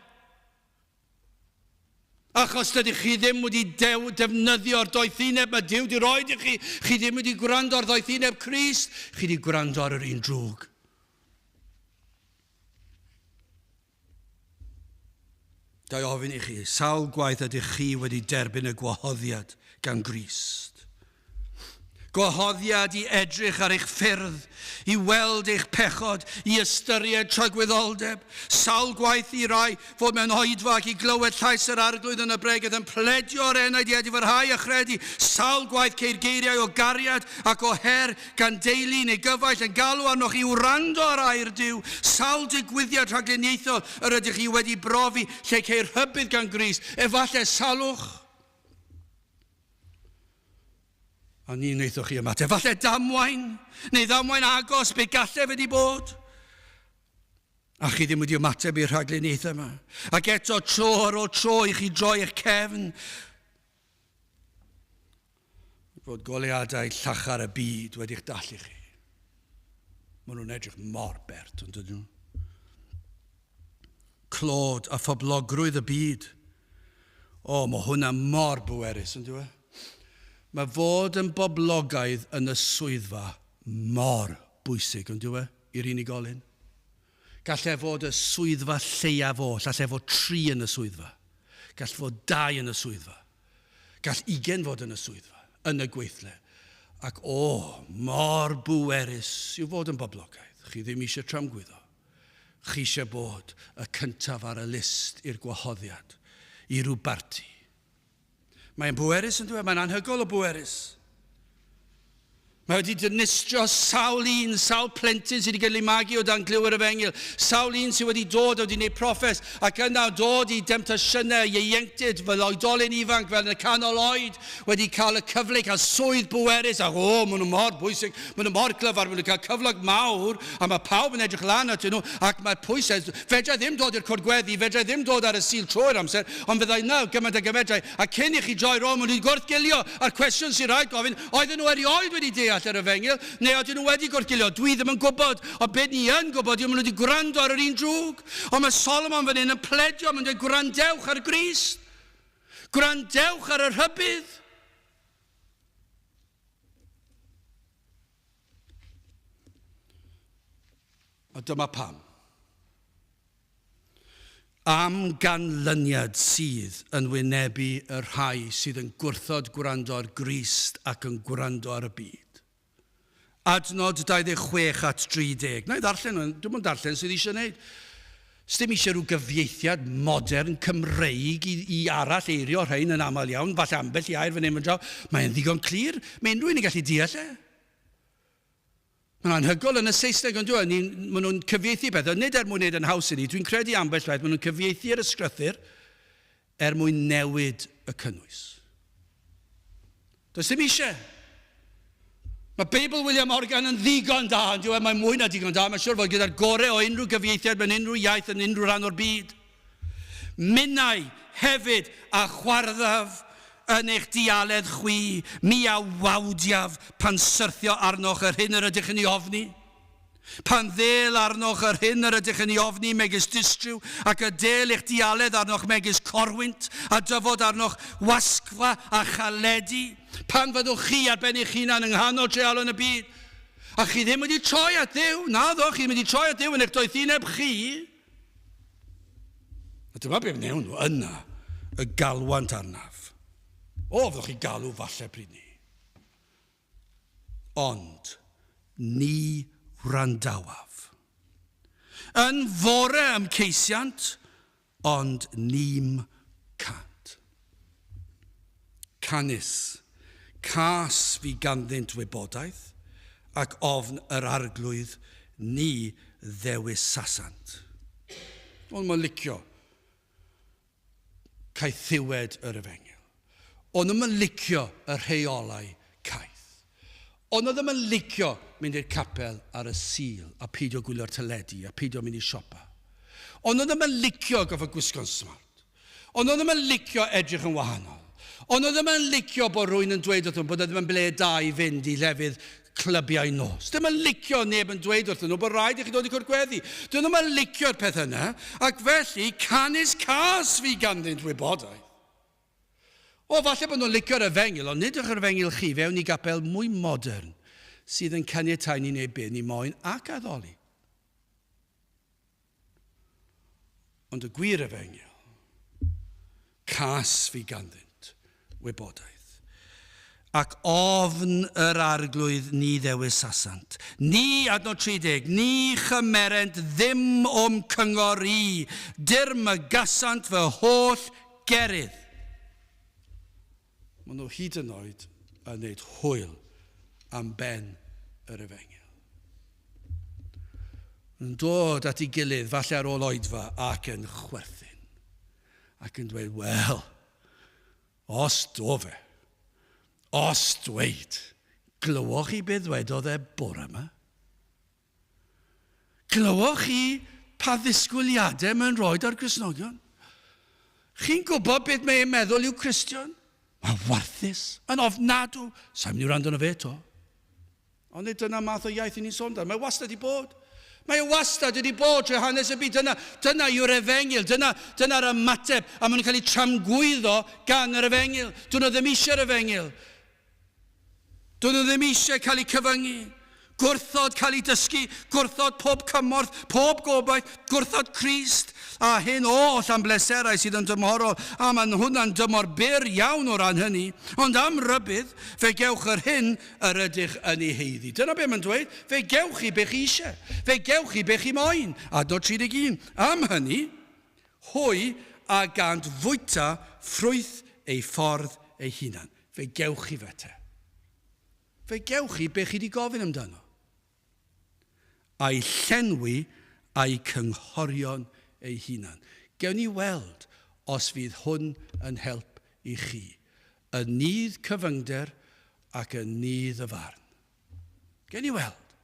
[SPEAKER 1] Achos dydych chi ddim wedi dew, defnyddio'r doethineb mae Duw wedi rhoi i chi. Chi ddim wedi gwrando ar ddoethineb Crist. Chi wedi gwrando ar yr un drwg. Ga i ofyn i chi, sawl gwaith ydych chi wedi derbyn y gwahoddiad gan Grist? Gwahoddiad i edrych ar eich ffyrdd, i weld eich pechod, i ystyried tragwyddoldeb. Sawl gwaith i rai fod mewn oedfa ac i glywed llais yr Arglwydd yn y bregeth yn pledio'r enaid i edifarhau a chredu. Sawl gwaith ceir geiriau o gariad ac o her gan deulu neu gyfaill yn galw arnoch i wrando ar air Duw. Sawl digwyddiad rhagluniaethol yr ydych chi wedi brofi lle ceir rhybudd gan Grist, efallai salwch. A ni wnaethoch chi ymateb, falle damwain, neu ddamwain agos, be gallai wedi bod. A chi ddim wedi ymateb i'r rhagluniaethau yma. Ac eto, tro ar ôl tro i chi droi eich cefn. Fod goleadau llachar y byd wedi'ch dallu chi. Maen nhw'n edrych mor bert, ond dydyn nhw? Clod a phoblogrwydd y byd. O, mae hwnna mor bwerus, yn dwi? Mae fod yn boblogaidd yn y swyddfa mor bwysig, yn dwi, i'r unigolyn. Gall e fod y swyddfa lleiaf oll, all e fod tri yn y swyddfa. Gall fod dau yn y swyddfa. Gall ugen fod yn y swyddfa, yn y gweithle. Ac o, mor bwerus yw fod yn boblogaidd. Chi ddim eisiau tramgwyddo. Chi eisiau bod y cyntaf ar y list i'r gwahoddiad, i ryw barti. Mae'n bwerus yn dweud, mae'n anhygoel o bwerus. Mae wedi dinistrio sawl un, sawl plentyn sydd wedi cael ei magu o dan glyw yr efengyl, sawl un sydd wedi dod a wedi gwneud proffes ac yna dod i demtasiynau ieuenctid fel oedolyn ifanc, fel yn y canol oed, wedi cael y cyfle i cael swydd bwerus ac o, maen nhw mor bwysig, maen nhw mor glyfar, maen nhw'n cael cyflog mawr a mae pawb yn edrych lan atyn nhw ac mae'r pwysau, fedra i ddim dod i'r cwrdd gweddi, fedra i ddim dod ar y Sul trwy'r amser, ond fyddai yna gymaint ag y fedra i, a cyn i chi droi rownd, maen nhw wedi gwrthgilio, a'r cwestiwn sy'n rhaid gofyn, oedden nhw erioed wedi deall yr efengyl, neu oedden nhw wedi gwrthgilio? Dwi ddim yn gwybod, ond beth ni yn gwybod yw maen nhw wedi gwrando ar yr un drwg. Ond mae Solomon fan hyn yn pledio, mae'n dweud gwrandewch ar Grist. Gwrandewch ar y rhybudd. A dyma pam. Am ganlyniad sydd yn wynebu y rhai sydd yn gwrthod gwrando ar Grist ac yn gwrando ar y byd. Adnod 26 at 30. Na i ddarllen, dwi'm yn darllen sydd eisiau gwneud. Sdim eisiau rhyw gyfieithiad modern Cymreig i, i arall eirio rhain yn aml iawn, falle ambell i air fan hyn fan draw. Mae'n ddigon clir, mae unrhyw un yn gallu deall e. Mae'n anhygoel yn y Saesneg, ond dwi'n, maen nhw'n cyfieithu pethau, nid er mwyn wneud yn haws i ni, dwi'n credu ambell waith, maen nhw'n cyfieithu yr ysgrythur er mwyn newid y cynnwys. Does dim eisiau. Mae Beibl William Morgan yn ddigon da, ond e, mae'n mwy na digon da, mae'n siŵr fod gyda'r gorau o unrhyw gyfieithiad mewn unrhyw iaith yn unrhyw rhan o'r byd. Minnau hefyd a chwarddaf yn eich dialedd chwi, mi a wawdiaf pan syrthio arnoch yr hyn yr ydych yn ei ofni. Pan ddêl arnoch yr hyn yr ydych yn ei ofni megis distryw, ac y dêl eich dialedd arnoch megis corwynt, a dyfod arnoch wasgfa a chaledi, pan fyddwch chi ar ben eich hunan yng nghanol treialon y byd, a chi ddim wedi troi at Dduw, naddo, chi ddim wedi troi at Dduw yn eich doethineb chi. A dyma beth wnewn nhw yna, y galwant arnaf. O, fyddwch chi galw falle pryd ni. Ond ni wrandawaf. Yn fore a'm ceisiant, ond ni'm cânt. Canys, cas fi ganddynt wybodaeth, ac ofn yr Arglwydd ni ddewisasant. Ond mae'n licio caethiwed yr efengyl. O'n nhw'm yn licio y rheolau caeth. O'n nhw ddim yn licio mynd i'r capel ar y Sul a peidio gwylio'r teledu a peidio mynd i siopa. O'n nhw ddim yn licio gorfod gwisgo'n smart. O'n nhw ddim yn licio edrych yn wahanol. O'n nhw ddim yn licio bod rhywun yn dweud wrthyn nhw bod e ddim yn ble da i fynd i lefydd clybiau nos. Dim yn licio neb yn dweud wrthyn nhw bod rhaid i chi dod i cwrdd gweddi. Dyn nhw'm yn licio'r peth yna, ac felly canys cas fi ganddynt wybodaeth. O, falle bod nhw'n licio'r efengyl, ond nid yw'r efengyl chi fewn i gapel mwy modern sydd yn caniatáu ni wneud be ni moyn ac addoli. Ond y gwir efengyl, cas fi ganddynt wybodaeth. Ac ofn yr arglwydd ni ddewisasant. Ni, adnod 30, ni chymerent ddim o'm cyngor i, dirmygasant fy holl gerydd. Maen nhw hyd yn oed yn wneud hwyl am ben yr efengyl. Yn dod at ei gilydd, falle ar ôl oedfa, ac yn chwerthin. Ac yn dweud, wel, os do fe, os dweud, glywoch chi beth ddwedodd e bore yma? Glywoch chi pa ddisgwyliadau mae'n rhoi ar Gristnogion? Chi'n gwybod beth mae'n meddwl yw Cristion? Mae'n warthus, yn ofnadw. Sa'n mynd i wrando na fe eto. Ond nid dyna math o iaith i ni'n sôn amdano. Mae wastad i bod. Mae e wastad wedi bod trwy hanes y byd. Dyna, dyna yw'r efengyl, dyna, dyna'r ymateb. A maen nhw'n cael eu tramgwyddo gan yr efengyl. Dyn nhw ddim eisiau'r efengyl. Dyn nhw ddim eisiau cael eu cyfyngu. Gwrthod cael eu dysgu, gwrthod pob cymorth, pob gobaith, gwrthod Crist, a hyn oll am bleserau sydd yn dymhorol, a mae'n hwnna'n dymor byr iawn o ran hynny, ond am rybudd, fe gewch yr hyn yr ydych yn ei haeddu. Dyna be mae'n dweud, fe gewch chi be chi eisiau, fe gewch chi be chi moyn. Adnod 31, am hynny, hwy a gant fwyta ffrwyth ei ffordd ei hunan. Fe gewch chi fe te. Fe gewch chi be chi wedi gofyn amdano. A'i llenwi a'u cynghorion ei hunan. Gewn ni weld os fydd hwn yn help i chi. Yn nydd cyfyngder ac yn nydd y farn. Gewn ni weld.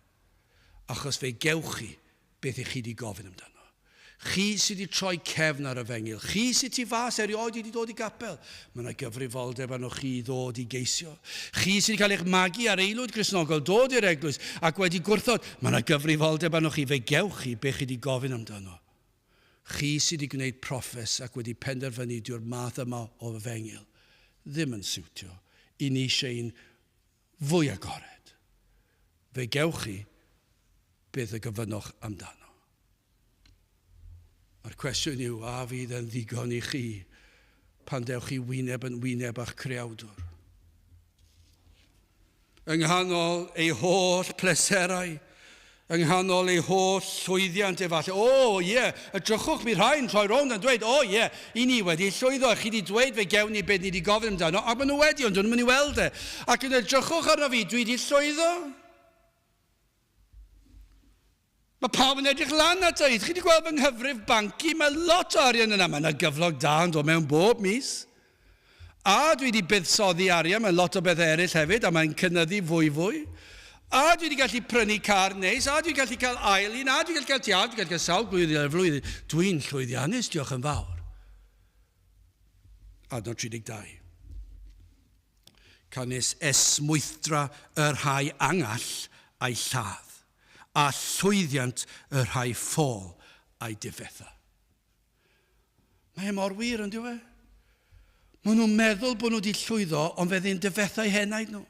[SPEAKER 1] Achos fe gewch chi beth i chi wedi gofyn amdano. Chi sydd wedi troi cefn ar y fengil, chi sydd tu fas erioed wedi dod i gapel, mae yna gyfrifoldeb arnoch chi i ddod i geisio. Chi sydd wedi cael eich magu ar aelwyd Gristnogol, dod i'r eglwys ac wedi gwrthod, mae yna gyfrifoldeb arnoch chi, fe gewch chi beth chi wedi gofyn amdano. Chi sydd wedi gwneud proffes ac wedi penderfynu dyw'r math yma o efengyl ddim yn siwtio i ni eisiau un fwy agored. Fe gewch chi beth y gofynnoch amdano. A'r cwestiwn yw, a fydd yn ddigon i chi pan dewch chi wyneb yn wyneb â'ch creawdwr? Yng nghanol ei holl pleserau, yng nghanol ei holl llwyddiant efallai. O, oh, ie, yeah, edrychwch, mi rhai'n troi rownd yn dweud, o, oh, ie, yeah, i ni wedi llwyddo, chi wedi dweud fe gewn ni beth ni wedi gofyn amdano, ac maen nhw wedi, ond dyn nhw'n mynd i weld e. Ac yn edrychwch arno fi, dwi wedi llwyddo. Mae pawb yn edrych lan ato i. Chi wedi gweld fy nghyfrif banc i? Mae lot o arian yna. Mae yna gyflog da yn dod mewn bob mis. A dwi wedi buddsoddi arian mewn lot o bethau eraill hefyd, a mae'n cynyddu fwy fwy. A dwi wedi gallu prynu car neis, a dwi wedi gallu cael ail un, a dwi wedi gallu cael ti, a dwi wedi gallu cael sawl blwyddyn ar y flwyddyn. Dwi'n llwyddiannus, diolch yn fawr. Adnod 32. Canys esmwythdra y rhai angall a'i lladd, a llwyddiant y rhai ffôl a'i difetha. Mae e mor wir, ond yw e? Maen nhw'n meddwl bod nhw wedi llwyddo, ond fe ddyn difetha eu henaid nhw.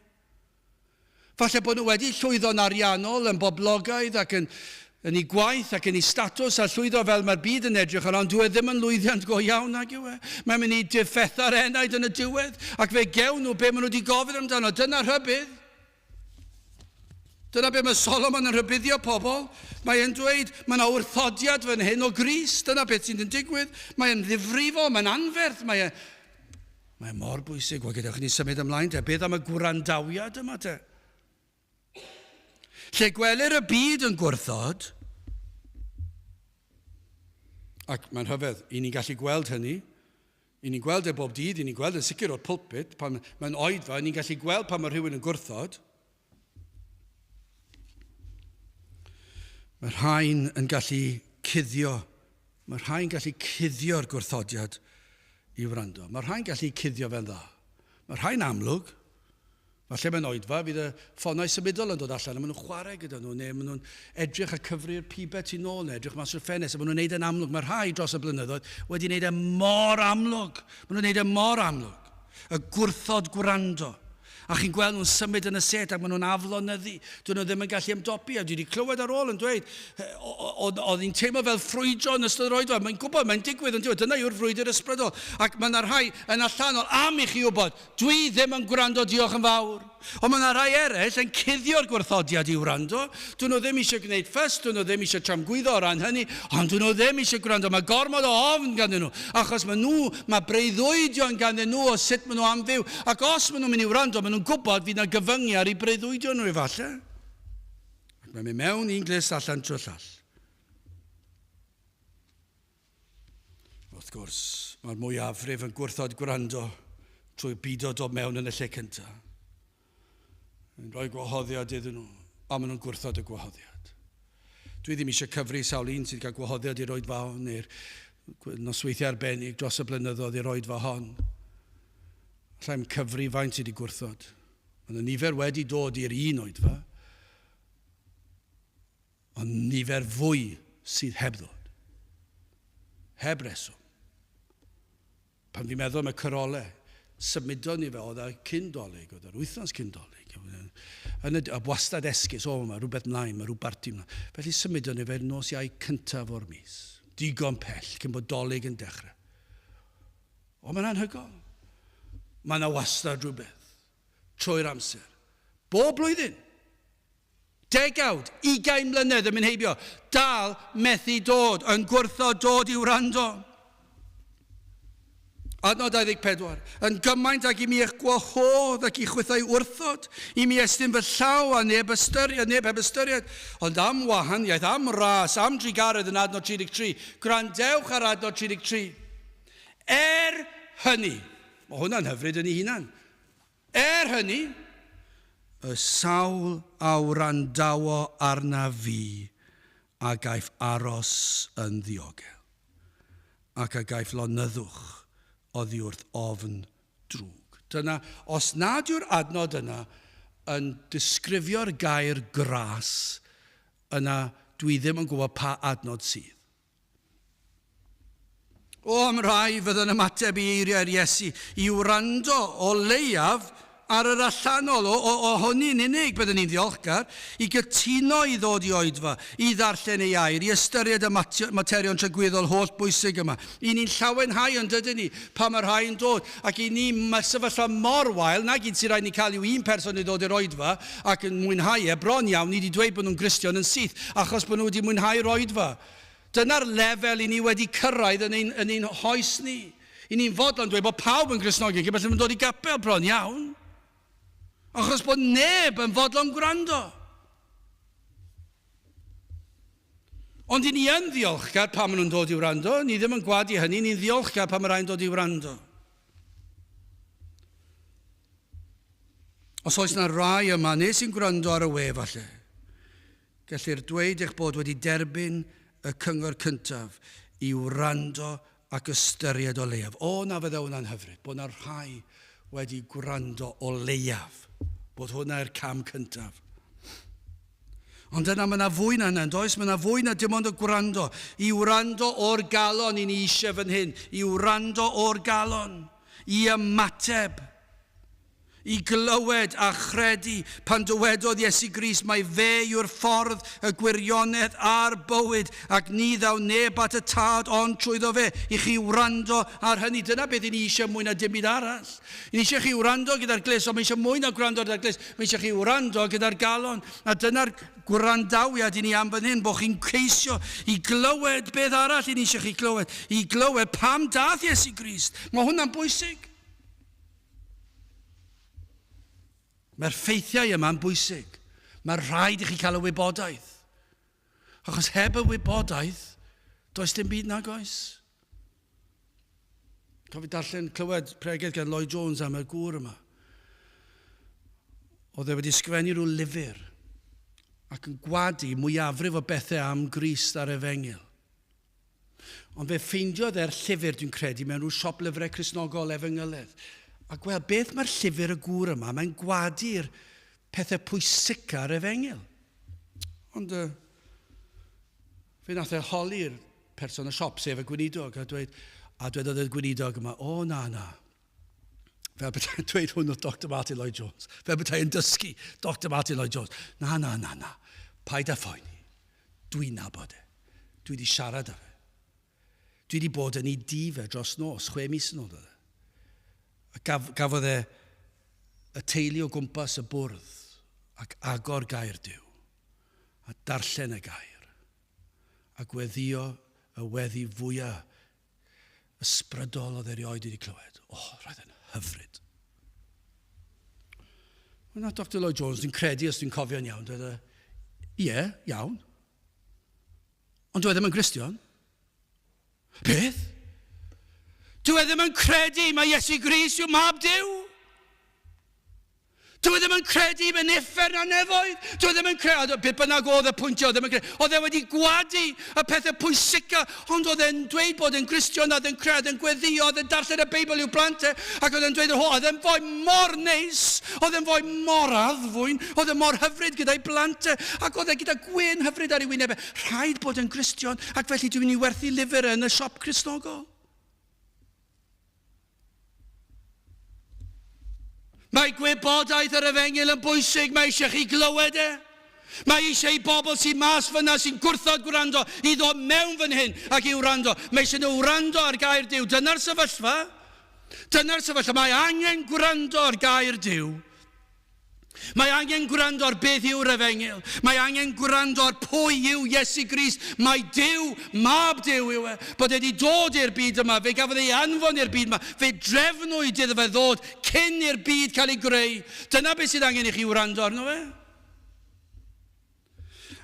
[SPEAKER 1] Falle bod nhw wedi llwyddo'n ariannol, yn boblogaidd ac yn, yn ei gwaith ac yn ei statws a llwyddo fel mae'r byd yn edrych arno, ond dyw e ddim yn lwyddiant go iawn nag yw e. Mae'n mynd i difetha'r enaid yn y diwedd ac fe gewn nhw be maen nhw wedi gofyn amdano. Dyna rhybudd. Dyna be mae Solomon yn rhybuddio pobl. Mae e'n dweud, mae yna wrthodiad fan hyn o Grist. Dyna beth sy'n digwydd. Mae'n ddifrifol, mae'n anferth, mae e... Mae mor bwysig. Wel, gadewch i ni symud ymlaen te. Beth am y gwrandawiad yma te? Lle gwelir y byd yn gwrthod, ac mae'n rhyfedd, i ni'n gallu gweld hynny, i ni'n gweld e bob dydd, i ni'n gweld yn sicr o'r pulpit, pan mae'n oedfa, ni'n gallu gweld pan mae rhywun yn gwrthod. Mae rhain yn gallu cuddio, mae rhain gallu cuddio'r gwrthodiad i wrando. Mae rhai'n gallu cuddio fe'n dda. Mae rhai'n amlwg. Falle mewn oedfa fydd y ffonau symudol yn dod allan a maen nhw'n chwarae gyda nhw, neu maen nhw'n edrych a cyfri'r pibau tu nôl, neu edrych mas o'r ffenest, a maen nhw'n neud e'n amlwg. Mae rhai dros y blynyddoedd wedi neud e mor amlwg. Maen nhw'n neud e mor amlwg. Y gwrthod gwrando. A chi'n gweld nhw'n symud yn y set ac maen nhw'n aflonyddu. Dyn nhw ddim yn gallu ymdopi. A dwi wedi clywed ar ôl yn dweud, oedd hi'n teimlo fel ffrwydro yn ystod yr oedfa. Mae'n gwybod, mae'n digwydd yn digwydd. Dyna yw'r frwydr ysbrydol. Ac mae yna rhai yn allanol am i chi wybod, dwi ddim yn gwrando, diolch yn fawr. Ond mae yna rhai eraill yn cuddio'r gwrthodiad i wrando. Dyn nhw ddim eisiau gwneud ffys, dyn nhw ddim eisiau tramgwyddo o ran hynny, ond dyn nhw ddim eisiau gwrando. Mae gormod o ofn ganddyn nhw, achos maen nhw, mae breuddwydion ganddyn nhw o sut maen nhw am fyw. Ac os maen nhw'n mynd i wrando, maen nhw'n gwybod fydd yna gyfyngu ar eu breuddwydion nhw efallai. Ac mae'n mynd mewn un glust allan trwy'r llall. Wrth gwrs, mae'r mwyafrif yn gwrthod gwrando trwy bido dod mewn yn y lle cyntaf. Yn rhoi gwahoddiad iddyn nhw, a maen nhw'n gwrthod y gwahoddiad. Dwi ddim eisiau cyfri sawl un sydd wedi cael gwahoddiad i'r oedfa hon neu'r nosweithiau arbennig dros y blynyddoedd i'r oedfa hon. Allai'm cyfri faint sydd wedi gwrthod. Mae yna nifer wedi dod i'r un oedfa, ond nifer fwy sydd heb ddod. Heb reswm. Pan fi'n meddwl am y carolau, symudon ni fe, oedd e cyn Dolig, oedd e'r wythnos cyn Dolig. Yn y, a wastad esgus, o, mae rhywbeth mlaen, mae rhyw barti mlaen. Felly symudon ni fe nos Iau cyntaf o'r mis. Digon pell cyn bod Dolig yn dechrau. O, mae'n anhygoel. Mae yna wastad rhywbeth. Trwy'r amser. Bob blwyddyn. Degawd, ugain mlynedd yn mynd heibio, dal methu dod, yn gwrthod dod i wrando. Adnod 24. Yn gymaint ag i mi eich gwahodd ac i chwithau wrthod, i mi estyn fy llaw a neb ystyried, neb heb ystyried, ond am wahaniaeth, am ras, am drugaredd yn adnod 33. Gwrandewch ar adnod 33. Er hynny, mae hwnna'n hyfryd yn ei hunan. Er hynny, y sawl a wrandawo arnaf fi a gaiff aros yn ddiogel, ac a gaiff lonyddwch oddi wrth ofn drwg. Dyna, os nad yw'r adnod yna yn disgrifio'r gair gras, yna dwi ddim yn gwybod pa adnod sydd. O, am rai fydd yn ymateb i eiriau'r Iesu i wrando o leiaf ar yr allanol, o, o, o hynny'n unig byddwn ni'n ddiolchgar, i gytuno i ddod i oedfa, i ddarllen ei air, i ystyried y materion tragwyddol holl bwysig yma. I ni'n llawenhau yn dydyn ni pan mae rhai yn dod, ac i ni mae sefyllfa mor wael, na gyd sy'n rhaid ni cael yw un person i ddod i'r oedfa ac yn mwynhau e, bron iawn, ni wedi dweud bod nhw'n Gristion yn syth, achos bod nhw wedi mwynhau'r oedfa. Dyna'r lefel i ni wedi cyrraedd yn ein, yn ein hoes ni. I ni'n fodlon dweud bod pawb yn Gristnogion cyn belled yn dod i gapel bron iawn. Achos bod neb yn fodlon gwrando. Ond i ni yn ddiolchgar pan maen nhw'n dod i wrando. Ni ddim yn gwadu hynny, ni'n ddiolchgar pan mae rhai'n dod i wrando. Os oes na rai yma neu sy'n gwrando ar y we falle, Gellir dweud eich bod wedi derbyn y cyngor cyntaf i wrando ac ystyried o leiaf. O, na fydde hwnna'n hyfryd, bod 'na rhai wedi gwrando o leiaf, bod hwnna yw'r cam cyntaf. Ond yna mae yna fwy na hynna, does? Mae yna fwy na dim ond y gwrando. I wrando o'r galon i ni eisiau fan hyn. I wrando o'r galon. I ymateb. I glywed a chredu pan dywedodd Iesu Grist mai fe yw'r ffordd, y gwirionedd a'r bywyd, ac ni ddaw neb at y Tad ond trwyddo fe. I chi wrando ar hynny. Dyna beth i ni eisiau mwy na dim byd arall. I ni eisiau chi wrando gyda'r glust, ond mae eisiau mwy na gwrando gyda'r glust. Mae eisiau chi wrando gyda'r galon. A dyna'r gwrandawiad i ni am fan hyn, bod chi'n ceisio i glywed beth arall i ni eisiau chi glywed. I glywed pam dath Iesu Grist. Mae hwnna'n bwysig. Mae'r ffeithiau yma'n bwysig. Mae rhaid i chi cael y wybodaeth. Achos heb y wybodaeth, does dim byd nag oes. Cofio darllen, clywed pregeth gan Lloyd Jones am y gŵr yma. Oedd e wedi sgrifennu rhyw lyfr ac yn gwadu mwyafrif o bethau am Grist a'r Efengyl. Ond fe ffeindiodd e'r llyfr, dwi'n credu, mewn rhyw siop lyfrau Cristnogol efengyledd. A gweld beth mae'r llyfr y gŵr yma, mae'n gwadu'r pethau pwysica ar efengyl. Ond uh, fe nath e holi'r person y siop, sef y gweinidog, a dweud, a dwedodd y gweinidog yma, o na, na, fel bethau'n dweud hwn wrth Dr Martin Lloyd Jones, fel bethau'n dysgu Dr Martin Lloyd Jones, na, na, na, na, paid â phoeni, Dwi'n nabod e. Dwi wedi siarad â fe. Dwi wedi bod yn ei dŷ fe dros nos, chwe mis yn ôl doedd e. A gaf, gafodd e y teulu o gwmpas y bwrdd ac agor gair Duw a darllen y gair a gweddio y weddi fwyaf ysbrydol oedd erioed wedi clywed. O, oh, roedd yn hyfryd. Wel, na Dr Lloyd Jones, dwi'n credu os dwi'n cofio'n iawn, dweud e, ie, iawn. Ond dwi e ddim yn Gristion. Beth? Dwi e ddim yn credu mae Iesu Grist yw mab Duw. Dwi e ddim yn credu mewn uffern a nefoedd. Dwi e ddim yn credu, beth bynnag oedd y pwyntiau, oedd ddim yn credu. Oedd e wedi gwadu y pethau pwysica, ond oedd e'n dweud bod e'n Gristion, oedd e'n credu, oedd e'n gweddio, oedd e'n darllen y Beibl i'w blant e, ac oedd e'n dweud, oedd e'n foi mor neis, oedd e'n foi mor addfwyn, oedd e'n mor hyfryd gyda'i blant e, ac oedd e gyda gwên hyfryd ar ei wyneb e. Rhaid bod e'n Gristion, ac felly dwi'n mynd i werthu lyfr yn y siop Cristnogol. Mae gwybodaeth yr efengyl yn bwysig, mae eisiau chi glywed e. Mae eisiau i bobl sy'n mas fyna sy'n gwrthod gwrando i ddod mewn fan hyn ac i wrando. Mae eisiau nhw wrando ar gair Duw. Dyna'r sefyllfa. Dyna'r sefyllfa. Mae angen gwrando ar gair Duw. Mae angen gwrando ar beth yw'r efengyl. Mae angen gwrando ar pwy yw Iesu Grist. Mae Duw, mab Duw yw e. Bod e wedi dod i'r byd yma. Fe gafodd ei anfon i'r byd yma. Fe drefnwyd iddo fe ddod cyn i'r byd cael ei greu. Dyna beth sydd angen i chi wrando arno fe.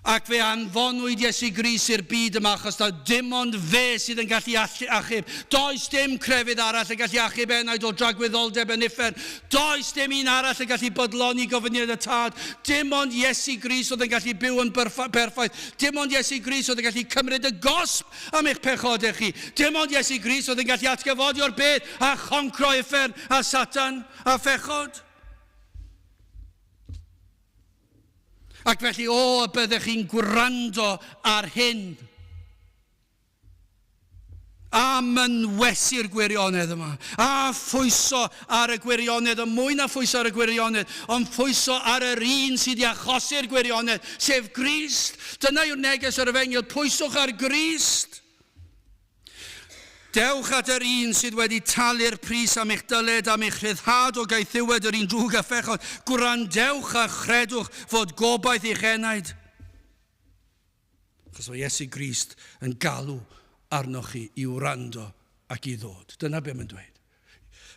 [SPEAKER 1] Ac fe anfonwyd Iesu Grist i'r byd yma achos taw dim ond fe sydd yn gallu achub. Does dim crefydd arall yn gallu achub enaid o dragwyddoldeb yn uffern. Does dim un arall yn gallu bodloni gofyniad y Tad. Dim ond Iesu Grist oedd yn gallu byw yn berffaith. Dim ond Iesu Grist oedd yn gallu cymryd y gosb am eich pechodau chi. Dim ond Iesu Grist oedd yn gallu atgyfodi o'r bedd a choncro uffern a Satan a phechod. Ac felly, o, y byddech chi'n gwrando ar hyn. A mynwesu'r gwirionedd yma. A phwyso ar y gwirionedd, ond mwy na phwyso ar y gwirionedd, ond phwyso ar yr un sydd i achosi'r gwirionedd, sef Grist. Dyna yw'r neges yr efengyl, pwyswch ar Grist. Dewch at yr un sydd wedi talu'r pris am eich dyled, am eich rhyddhad o gaethiwed yr un drwg a phechod. Gwrandewch a chredwch fod gobaith i'ch enaid. Achos mae Iesu Grist yn galw arnoch chi i wrando ac i ddod. Dyna be mae'n dweud.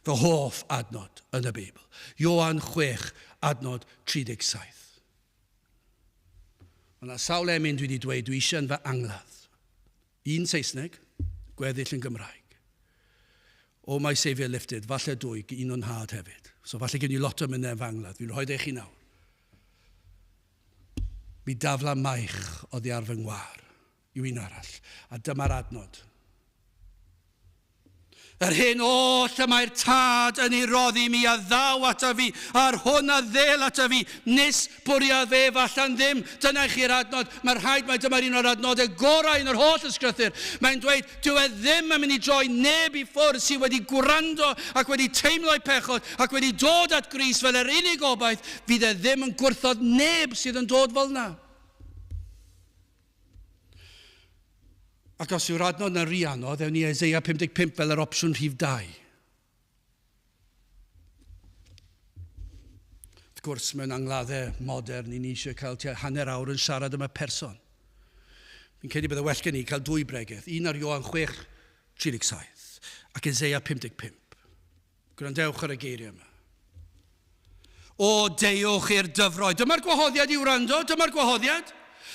[SPEAKER 1] Fy hoff adnod yn y Beibl. Ioan 6, adnod 37. Mae yna sawl emyn dwi wedi dweud dwi eisiau yn fy angladd. Un Saesneg, gweddill yn Gymraeg. Oh my Saviour Lifted, falle dwy, un o'n nhad hefyd. So falle gen i lot o mynau yn fy angladd. Fi'n rhoi e chi nawr. Mi dafla maich oddi ar fy ngwar yw un arall. A dyma'r adnod. Yr hyn oll y mae'r Tad yn ei roddi mi a ddaw ata fi, a'r hwn a ddel ata fi, nis bwriaf ef allan ddim. Dyna i chi'r adnod. Mae'r rhaid mai dyma'r un o'r adnodau gorau yn yr holl ysgrythur. Mae'n dweud, dyw e ddim yn mynd i droi neb i ffwrdd sydd wedi gwrando ac wedi teimlo'i pechod ac wedi dod at Grist fel yr unig obaith, fydd e ddim yn gwrthod neb sydd yn dod fel yna. Ac os yw'r adnod yna rhy anodd, ewn ni Isaiah 55 fel yr opsiwn rhif 2. Wrth gwrs, mewn angladdau modern, i ni eisiau cael tua hanner awr yn siarad am y person. Fi'n credu bydde well gen i cael dwy bregeth, un ar Ioan 6, 37 ac Isaiah 55. Gwrandewch ar y geiriau yma. O, deuwch i'r dyfroedd. Dyma'r gwahoddiad i wrando, dyma'r gwahoddiad.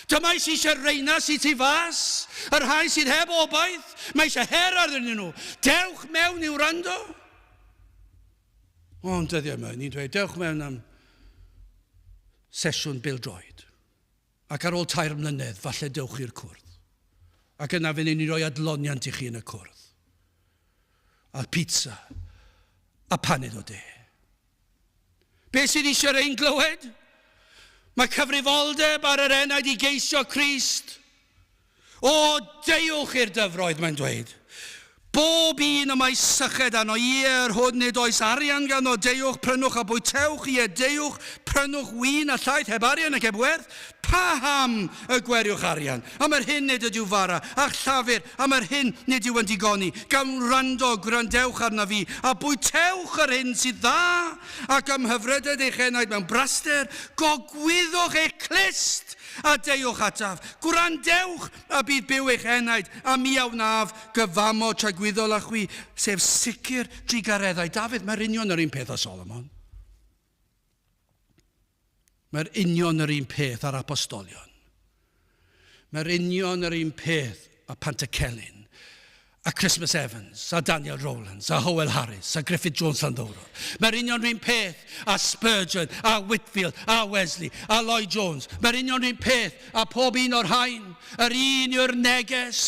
[SPEAKER 1] Dyma sydd eisiau reina sydd tu fas, y rhai sydd heb obaith, mae eisiau her arnyn nhw. Dewch mewn i wrando. Ond dyddiau yma, ni'n dweud, dewch mewn am sesiwn bildroed. Ac ar ôl tair mlynedd, falle dewch i'r cwrdd. Ac yna fe wnewn ni roi adloniant i chi yn y cwrdd. A pizza. A paned o de. Be sydd eisiau ein glywed? Mae cyfrifoldeb ar yr enaid i geisio Crist. O, deuwch i'r dyfroedd, mae'n dweud. Bob un y mae syched arno, ie, yr hwn nid oes arian ganddo, deuwch, prynwch a bwytewch, ie, deuwch, prynwch win a llaeth heb arian ac heb werth. Paham y gweriwch arian? Am yr hyn nid ydyw fara, a'ch llafur, am yr hyn nid yw yn digoni. Gan wrando, gwrandewch arnaf fi, a bwytewch yr hyn sydd dda, ac ymhyfryded eich enaid mewn braster, gogwyddwch eich clust, A deuwch ataf, gwrandewch, a bydd byw eich enaid, a mi a wnaf gyfamod tragwyddol â chwi, sef sicr drugareddau Dafydd. Mae'r union yr un peth â Solomon. Mae'r union yr un peth â'r apostolion. Mae'r union yr un peth â Pantycelyn. A Christmas Evans, a Daniel Rowlands, a Howell Harris, a Griffith Jones Llanddowror. Mae'r union rhywun peth a Spurgeon, a Whitfield, a Wesley, a Lloyd Jones. Mae'r union rhywun peth a pob un o'r rhain. Yr un yw'r neges.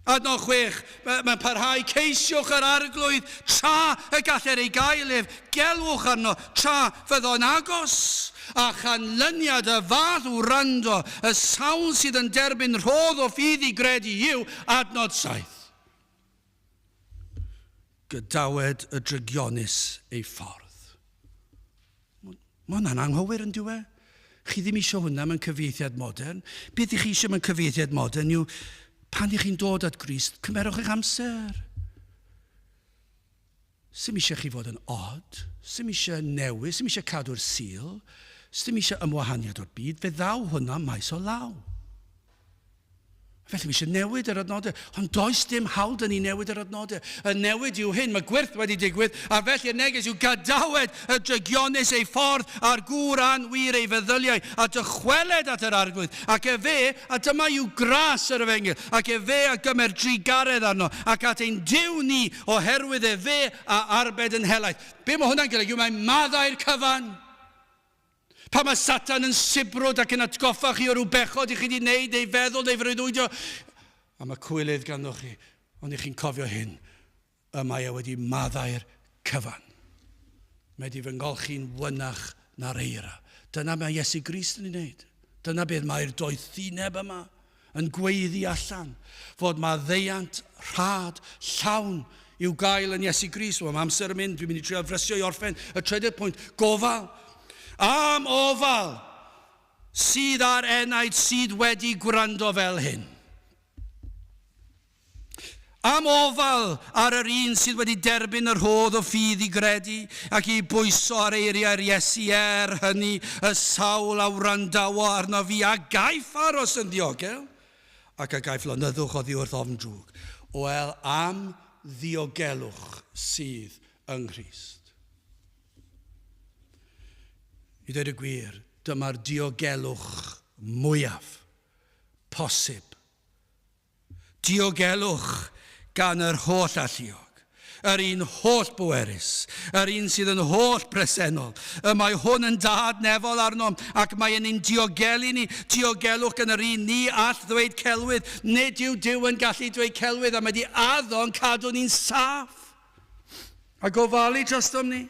[SPEAKER 1] Adnod 6, mae'n parhau, ceisiwch yr arglwydd tra y galler ei gael ef, gelwch arno tra fyddo'n agos, a chanlyniad y fath wrando, y sawl sydd yn derbyn rhodd o ffydd i gredu yw, adnod 7. Gadawed y drygionus ei ffordd. Mae hwnna'n anghywir yn dyw e? Chi ddim eisiau hwnna mewn cyfieithiad modern. Beth ych chi eisiau mewn cyfieithiad modern yw pan ych chi'n dod at Grist, cymerwch eich amser. Sdim eisiau chi fod yn od, sdim eisiau newid, sdim eisiau cadw'r sil, sdim eisiau ymwahaniad o'r byd, fe ddaw hwnna maes o law. Felly mae eisiau newid yr adnodau, ond does dim hawl dyn ni newid yr adnodau. Y newid yw hyn, mae gwyrth wedi digwydd, a felly y neges yw gadawed y drygionus ei ffordd a'r gŵr anwir ei feddyliau, a dychweled at yr arglwydd, ac efe, a dyma yw gras yr efengyl, ac efe a gymer drugaredd arno, ac at ein Duw ni, oherwydd efe a arbed yn helaeth. Be mae hwnna'n golygu? Mae'n maddau'r cyfan. Pan mae Satan yn sibrwd ac yn atgoffa chi o ryw bechod i chi wedi wneud neu feddwl neu freuddwydio, a mae cwilydd ganddo chi, ond i chi'n cofio hyn, y mae e wedi maddau'r cyfan. Mae wedi fy ngolchi'n wynach na'r eira. Dyna mae Iesu Grist yn ei wneud. Dyna beth mae'r doethineb yma yn gweiddi allan, fod maddeuant rhad, llawn, i'w gael yn Iesu Grist. Wel, mae amser yn mynd, dwi'n mynd i trio frysio i orffen y trydydd pwynt. Gofal. Am ofal sydd ar enaid sydd wedi gwrando fel hyn. Am ofal ar yr un sydd wedi derbyn y rhodd o ffydd i gredu ac i bwyso ar eiriau'r Iesu er hynny y sawl a wrandawo arno fi a gaiff aros yn ddiogel ac a gaiff lonyddwch oddi wrth ofn drwg. Wel, am ddiogelwch sydd yng Nghrist. I ddweud y gwir, dyma'r diogelwch mwyaf posib. Diogelwch gan yr holl alluog, yr un holl bwerus, yr un sydd yn holl bresennol. Y mae hwn yn dad nefol arnom, ac mae yn ein diogelu ni. Diogelwch gan yr un ni all ddweud celwydd. Nid yw Duw yn gallu dweud celwydd, a mae di addo'n cadw ni'n saff a gofalu drostom ni.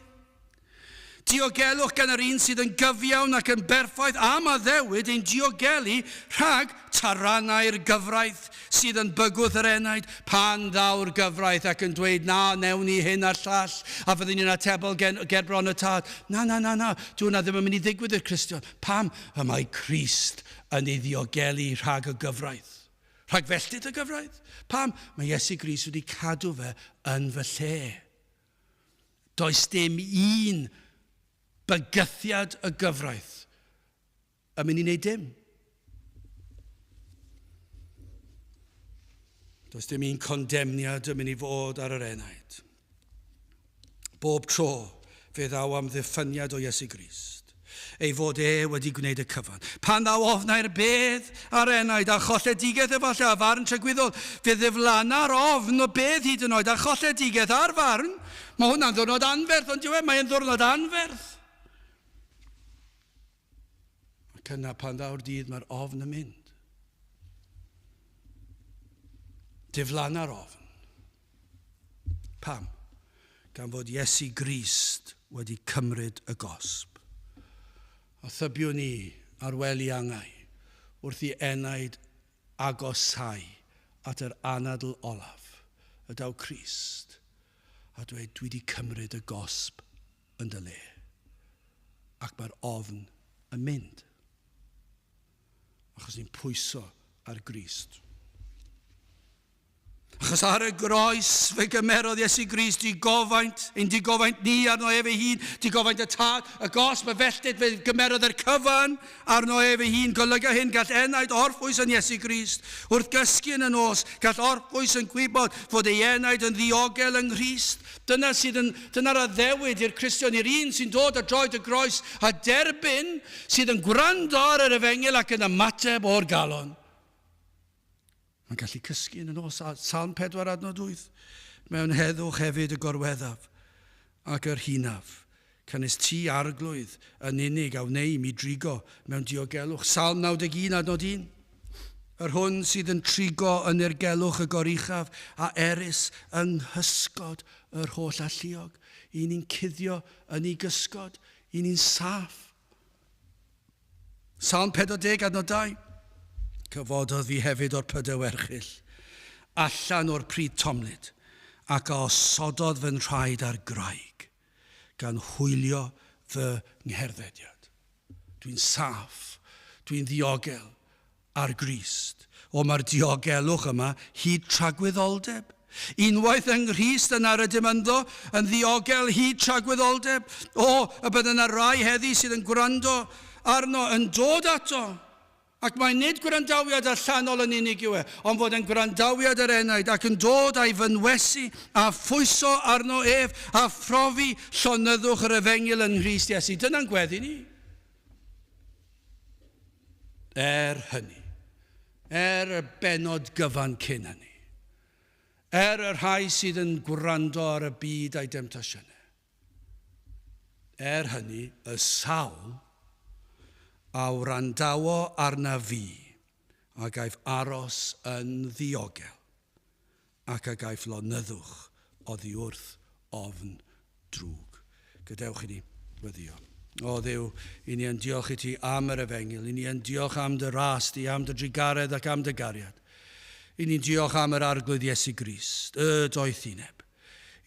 [SPEAKER 1] Diogelwch gan yr un sydd yn gyfiawn ac yn berffaith am addewid ein diogelu rhag taranau'r gyfraith sydd yn bygwth yr enaid pan ddaw'r gyfraith ac yn dweud na wnewn ni hyn a'r llall a fyddwn ni'n atebol gen, ger bron y tad. Na, na, na, na, dyw hwnna ddim yn mynd i ddigwydd i'r Cristion. Pam? Y mae Crist yn ei ddiogelu rhag y gyfraith. Rhag felltith y gyfraith. Pam? Mae Iesu Grist wedi cadw fe yn fy lle. Does dim un bygythiad y gyfraith yn mynd i wneud dim. Does dim un condemniad yn mynd i fod ar yr enaid. Bob tro fe ddaw amddiffyniad o Iesu Grist. Ei fod e wedi gwneud y cyfan. Pan ddaw ofnau'r bedd a'r enaid a cholledigaeth efallai a farn tragwyddol, fe ddiflanna'r ofn o bedd hyd yn oed a cholledigaeth a'r farn. Mae hwnna'n ddwrnod anferth, ond dyw e? Mae'n ddwrnod anferth. Ac yna pan ddaw'r dydd mae'r ofn yn mynd. Diflanna'r ofn. Pam? Gan fod Iesu Grist wedi cymryd y gosb. A thybiwn i ar wely angau wrth i enaid agosáu at yr anadl olaf, y daw Crist a dweud, dwi wedi cymryd y gosb yn dy le. Ac mae'r ofn yn mynd. Achos ni'n pwyso ar Grist. Achos ar y groes fe gymerodd Iesu Grist digofaint, ein digofaint ni arno ef ei hun, digofaint y tad, y gosb, y felltith, fe gymerodd yr cyfan arno ef ei hun. Golyga hyn, gall enaid orffwys yn Iesu Grist. Wrth gysgu yn y nos, gall orffwys yn gwybod fod ei enaid yn ddiogel yng Nghrist. Dyna sydd yn, dyna'r addewid i'r Cristion, i'r un sy'n dod ar droed y groes a derbyn, sydd yn gwrando ar yr efengyl ac yn ymateb o'r galon. Mae'n gallu cysgu yn y nos. Salm 4 adnod 8. Mewn heddwch hefyd y gorweddaf ac yr hunaf. Canys ti arglwydd yn unig a wnei mi drigo mewn diogelwch. Salm 91 adnod 1. Yr hwn sydd yn trigo yn ergelwch y goruchaf a erys yng nghysgod yr holl alluog. I ni'n cuddio yn ei gysgod, i ni'n saff. Salm 40 adnod 2. Cyfododd fi hefyd o'r pydew erchyll, allan o'r pryd tomlyd, ac a osododd fy nhraed ar graig, gan hwylio fy ngherddediad. Dwi'n saff, dwi'n ddiogel ar Grist. O, mae'r diogelwch yma hyd tragwyddoldeb. Unwaith yng Nghrist yna rydym ynddo, yn ddiogel hyd tragwyddoldeb. O, y bydde yna rai heddi sydd yn gwrando arno, yn dod ato. Ac mae nid gwrandawiad allanol yn unig yw e, ond fod yn gwrandawiad yr enaid ac yn dod a'i fynwesu a phwyso arno ef a phrofi llonyddwch yr efengyl yng Nghrist Iesu. Dyna'n gweddi ni. Er hynny, er y bennod gyfan cyn hynny, er y rhai sydd yn gwrando ar y byd a'i demtasiynau, er hynny, y sawl a wrandawo arna fi a gaiff aros yn ddiogel ac a gaiff lonyddwch oddi wrth ofn drwg. Gadewch i ni weddio. O Dduw, i ni yn diolch i ti am yr efengyl, i ni yn diolch am dy ras di, am dy drugaredd ac am dy gariad. I ni'n diolch am yr Arglwydd Iesu Grist, y doethineb.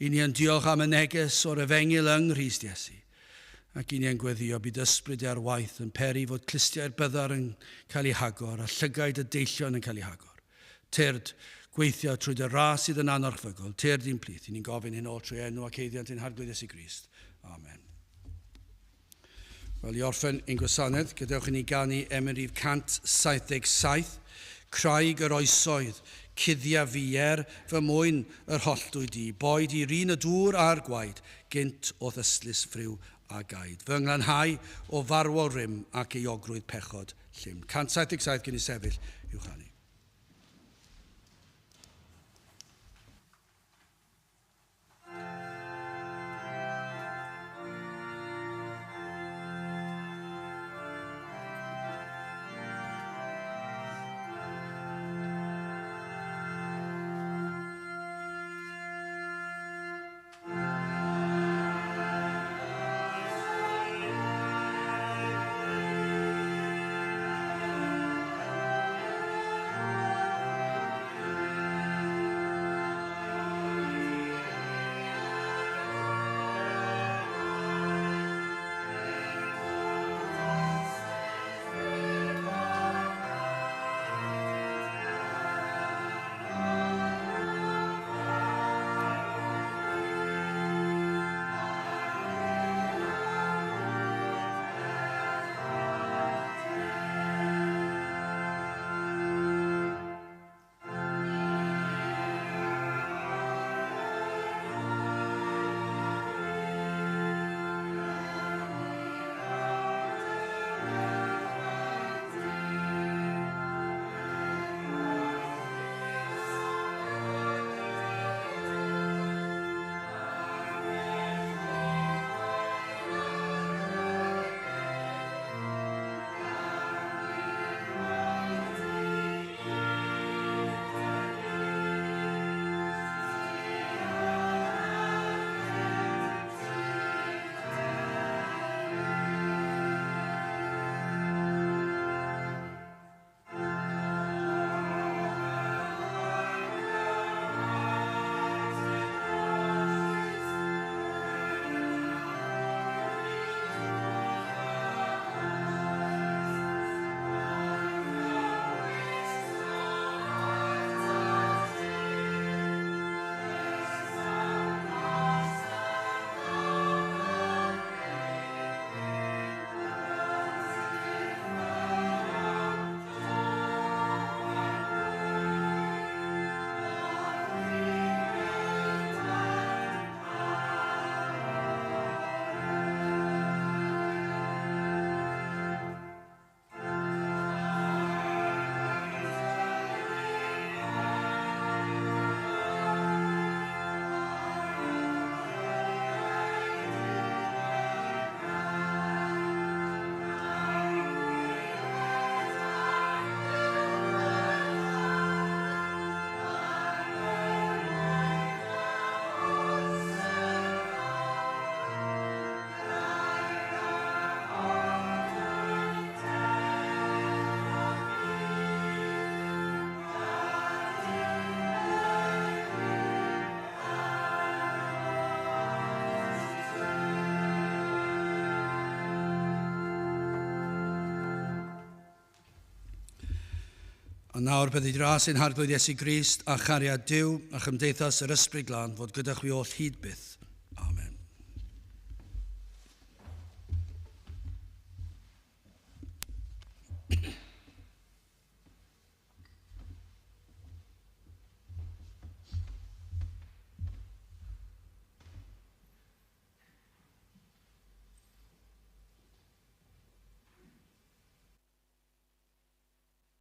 [SPEAKER 1] I ni yn diolch am y neges o'r efengyl yng Nghrist Iesu. Ac i ni yn gweddio bydd ysbryd ar waith yn peri fod clustiau'r byddar yn cael eu hagor a llygaid y deillion yn cael eu hagor. Tyrd, gweithio trwy dy ras sydd yn anorchfygol, tyrd i'n plith. I ni'n gofyn hyn oll trwy enw ac eiddiant ein Harglwydd Iesu Grist. Amen. Wel, i orffen ein gwasanaeth, gadewch i ni ganu emyn rhif 177, Craig yr oesoedd, cuddia fi er fy mwyn yr holltwy di, boed i rin y dŵr a'r gwaed, gynt o'th ystlys friw a gaed. Fy nglanhau o farwol rym ac euogrwydd pechod llym. 177 gyn i sefyll i'w chanu. A nawr bydded ras ein Harglwydd Iesu Grist a chariad Duw a chymdeithas yr Ysbryd Glân fod gyda chwi oll hyd byth.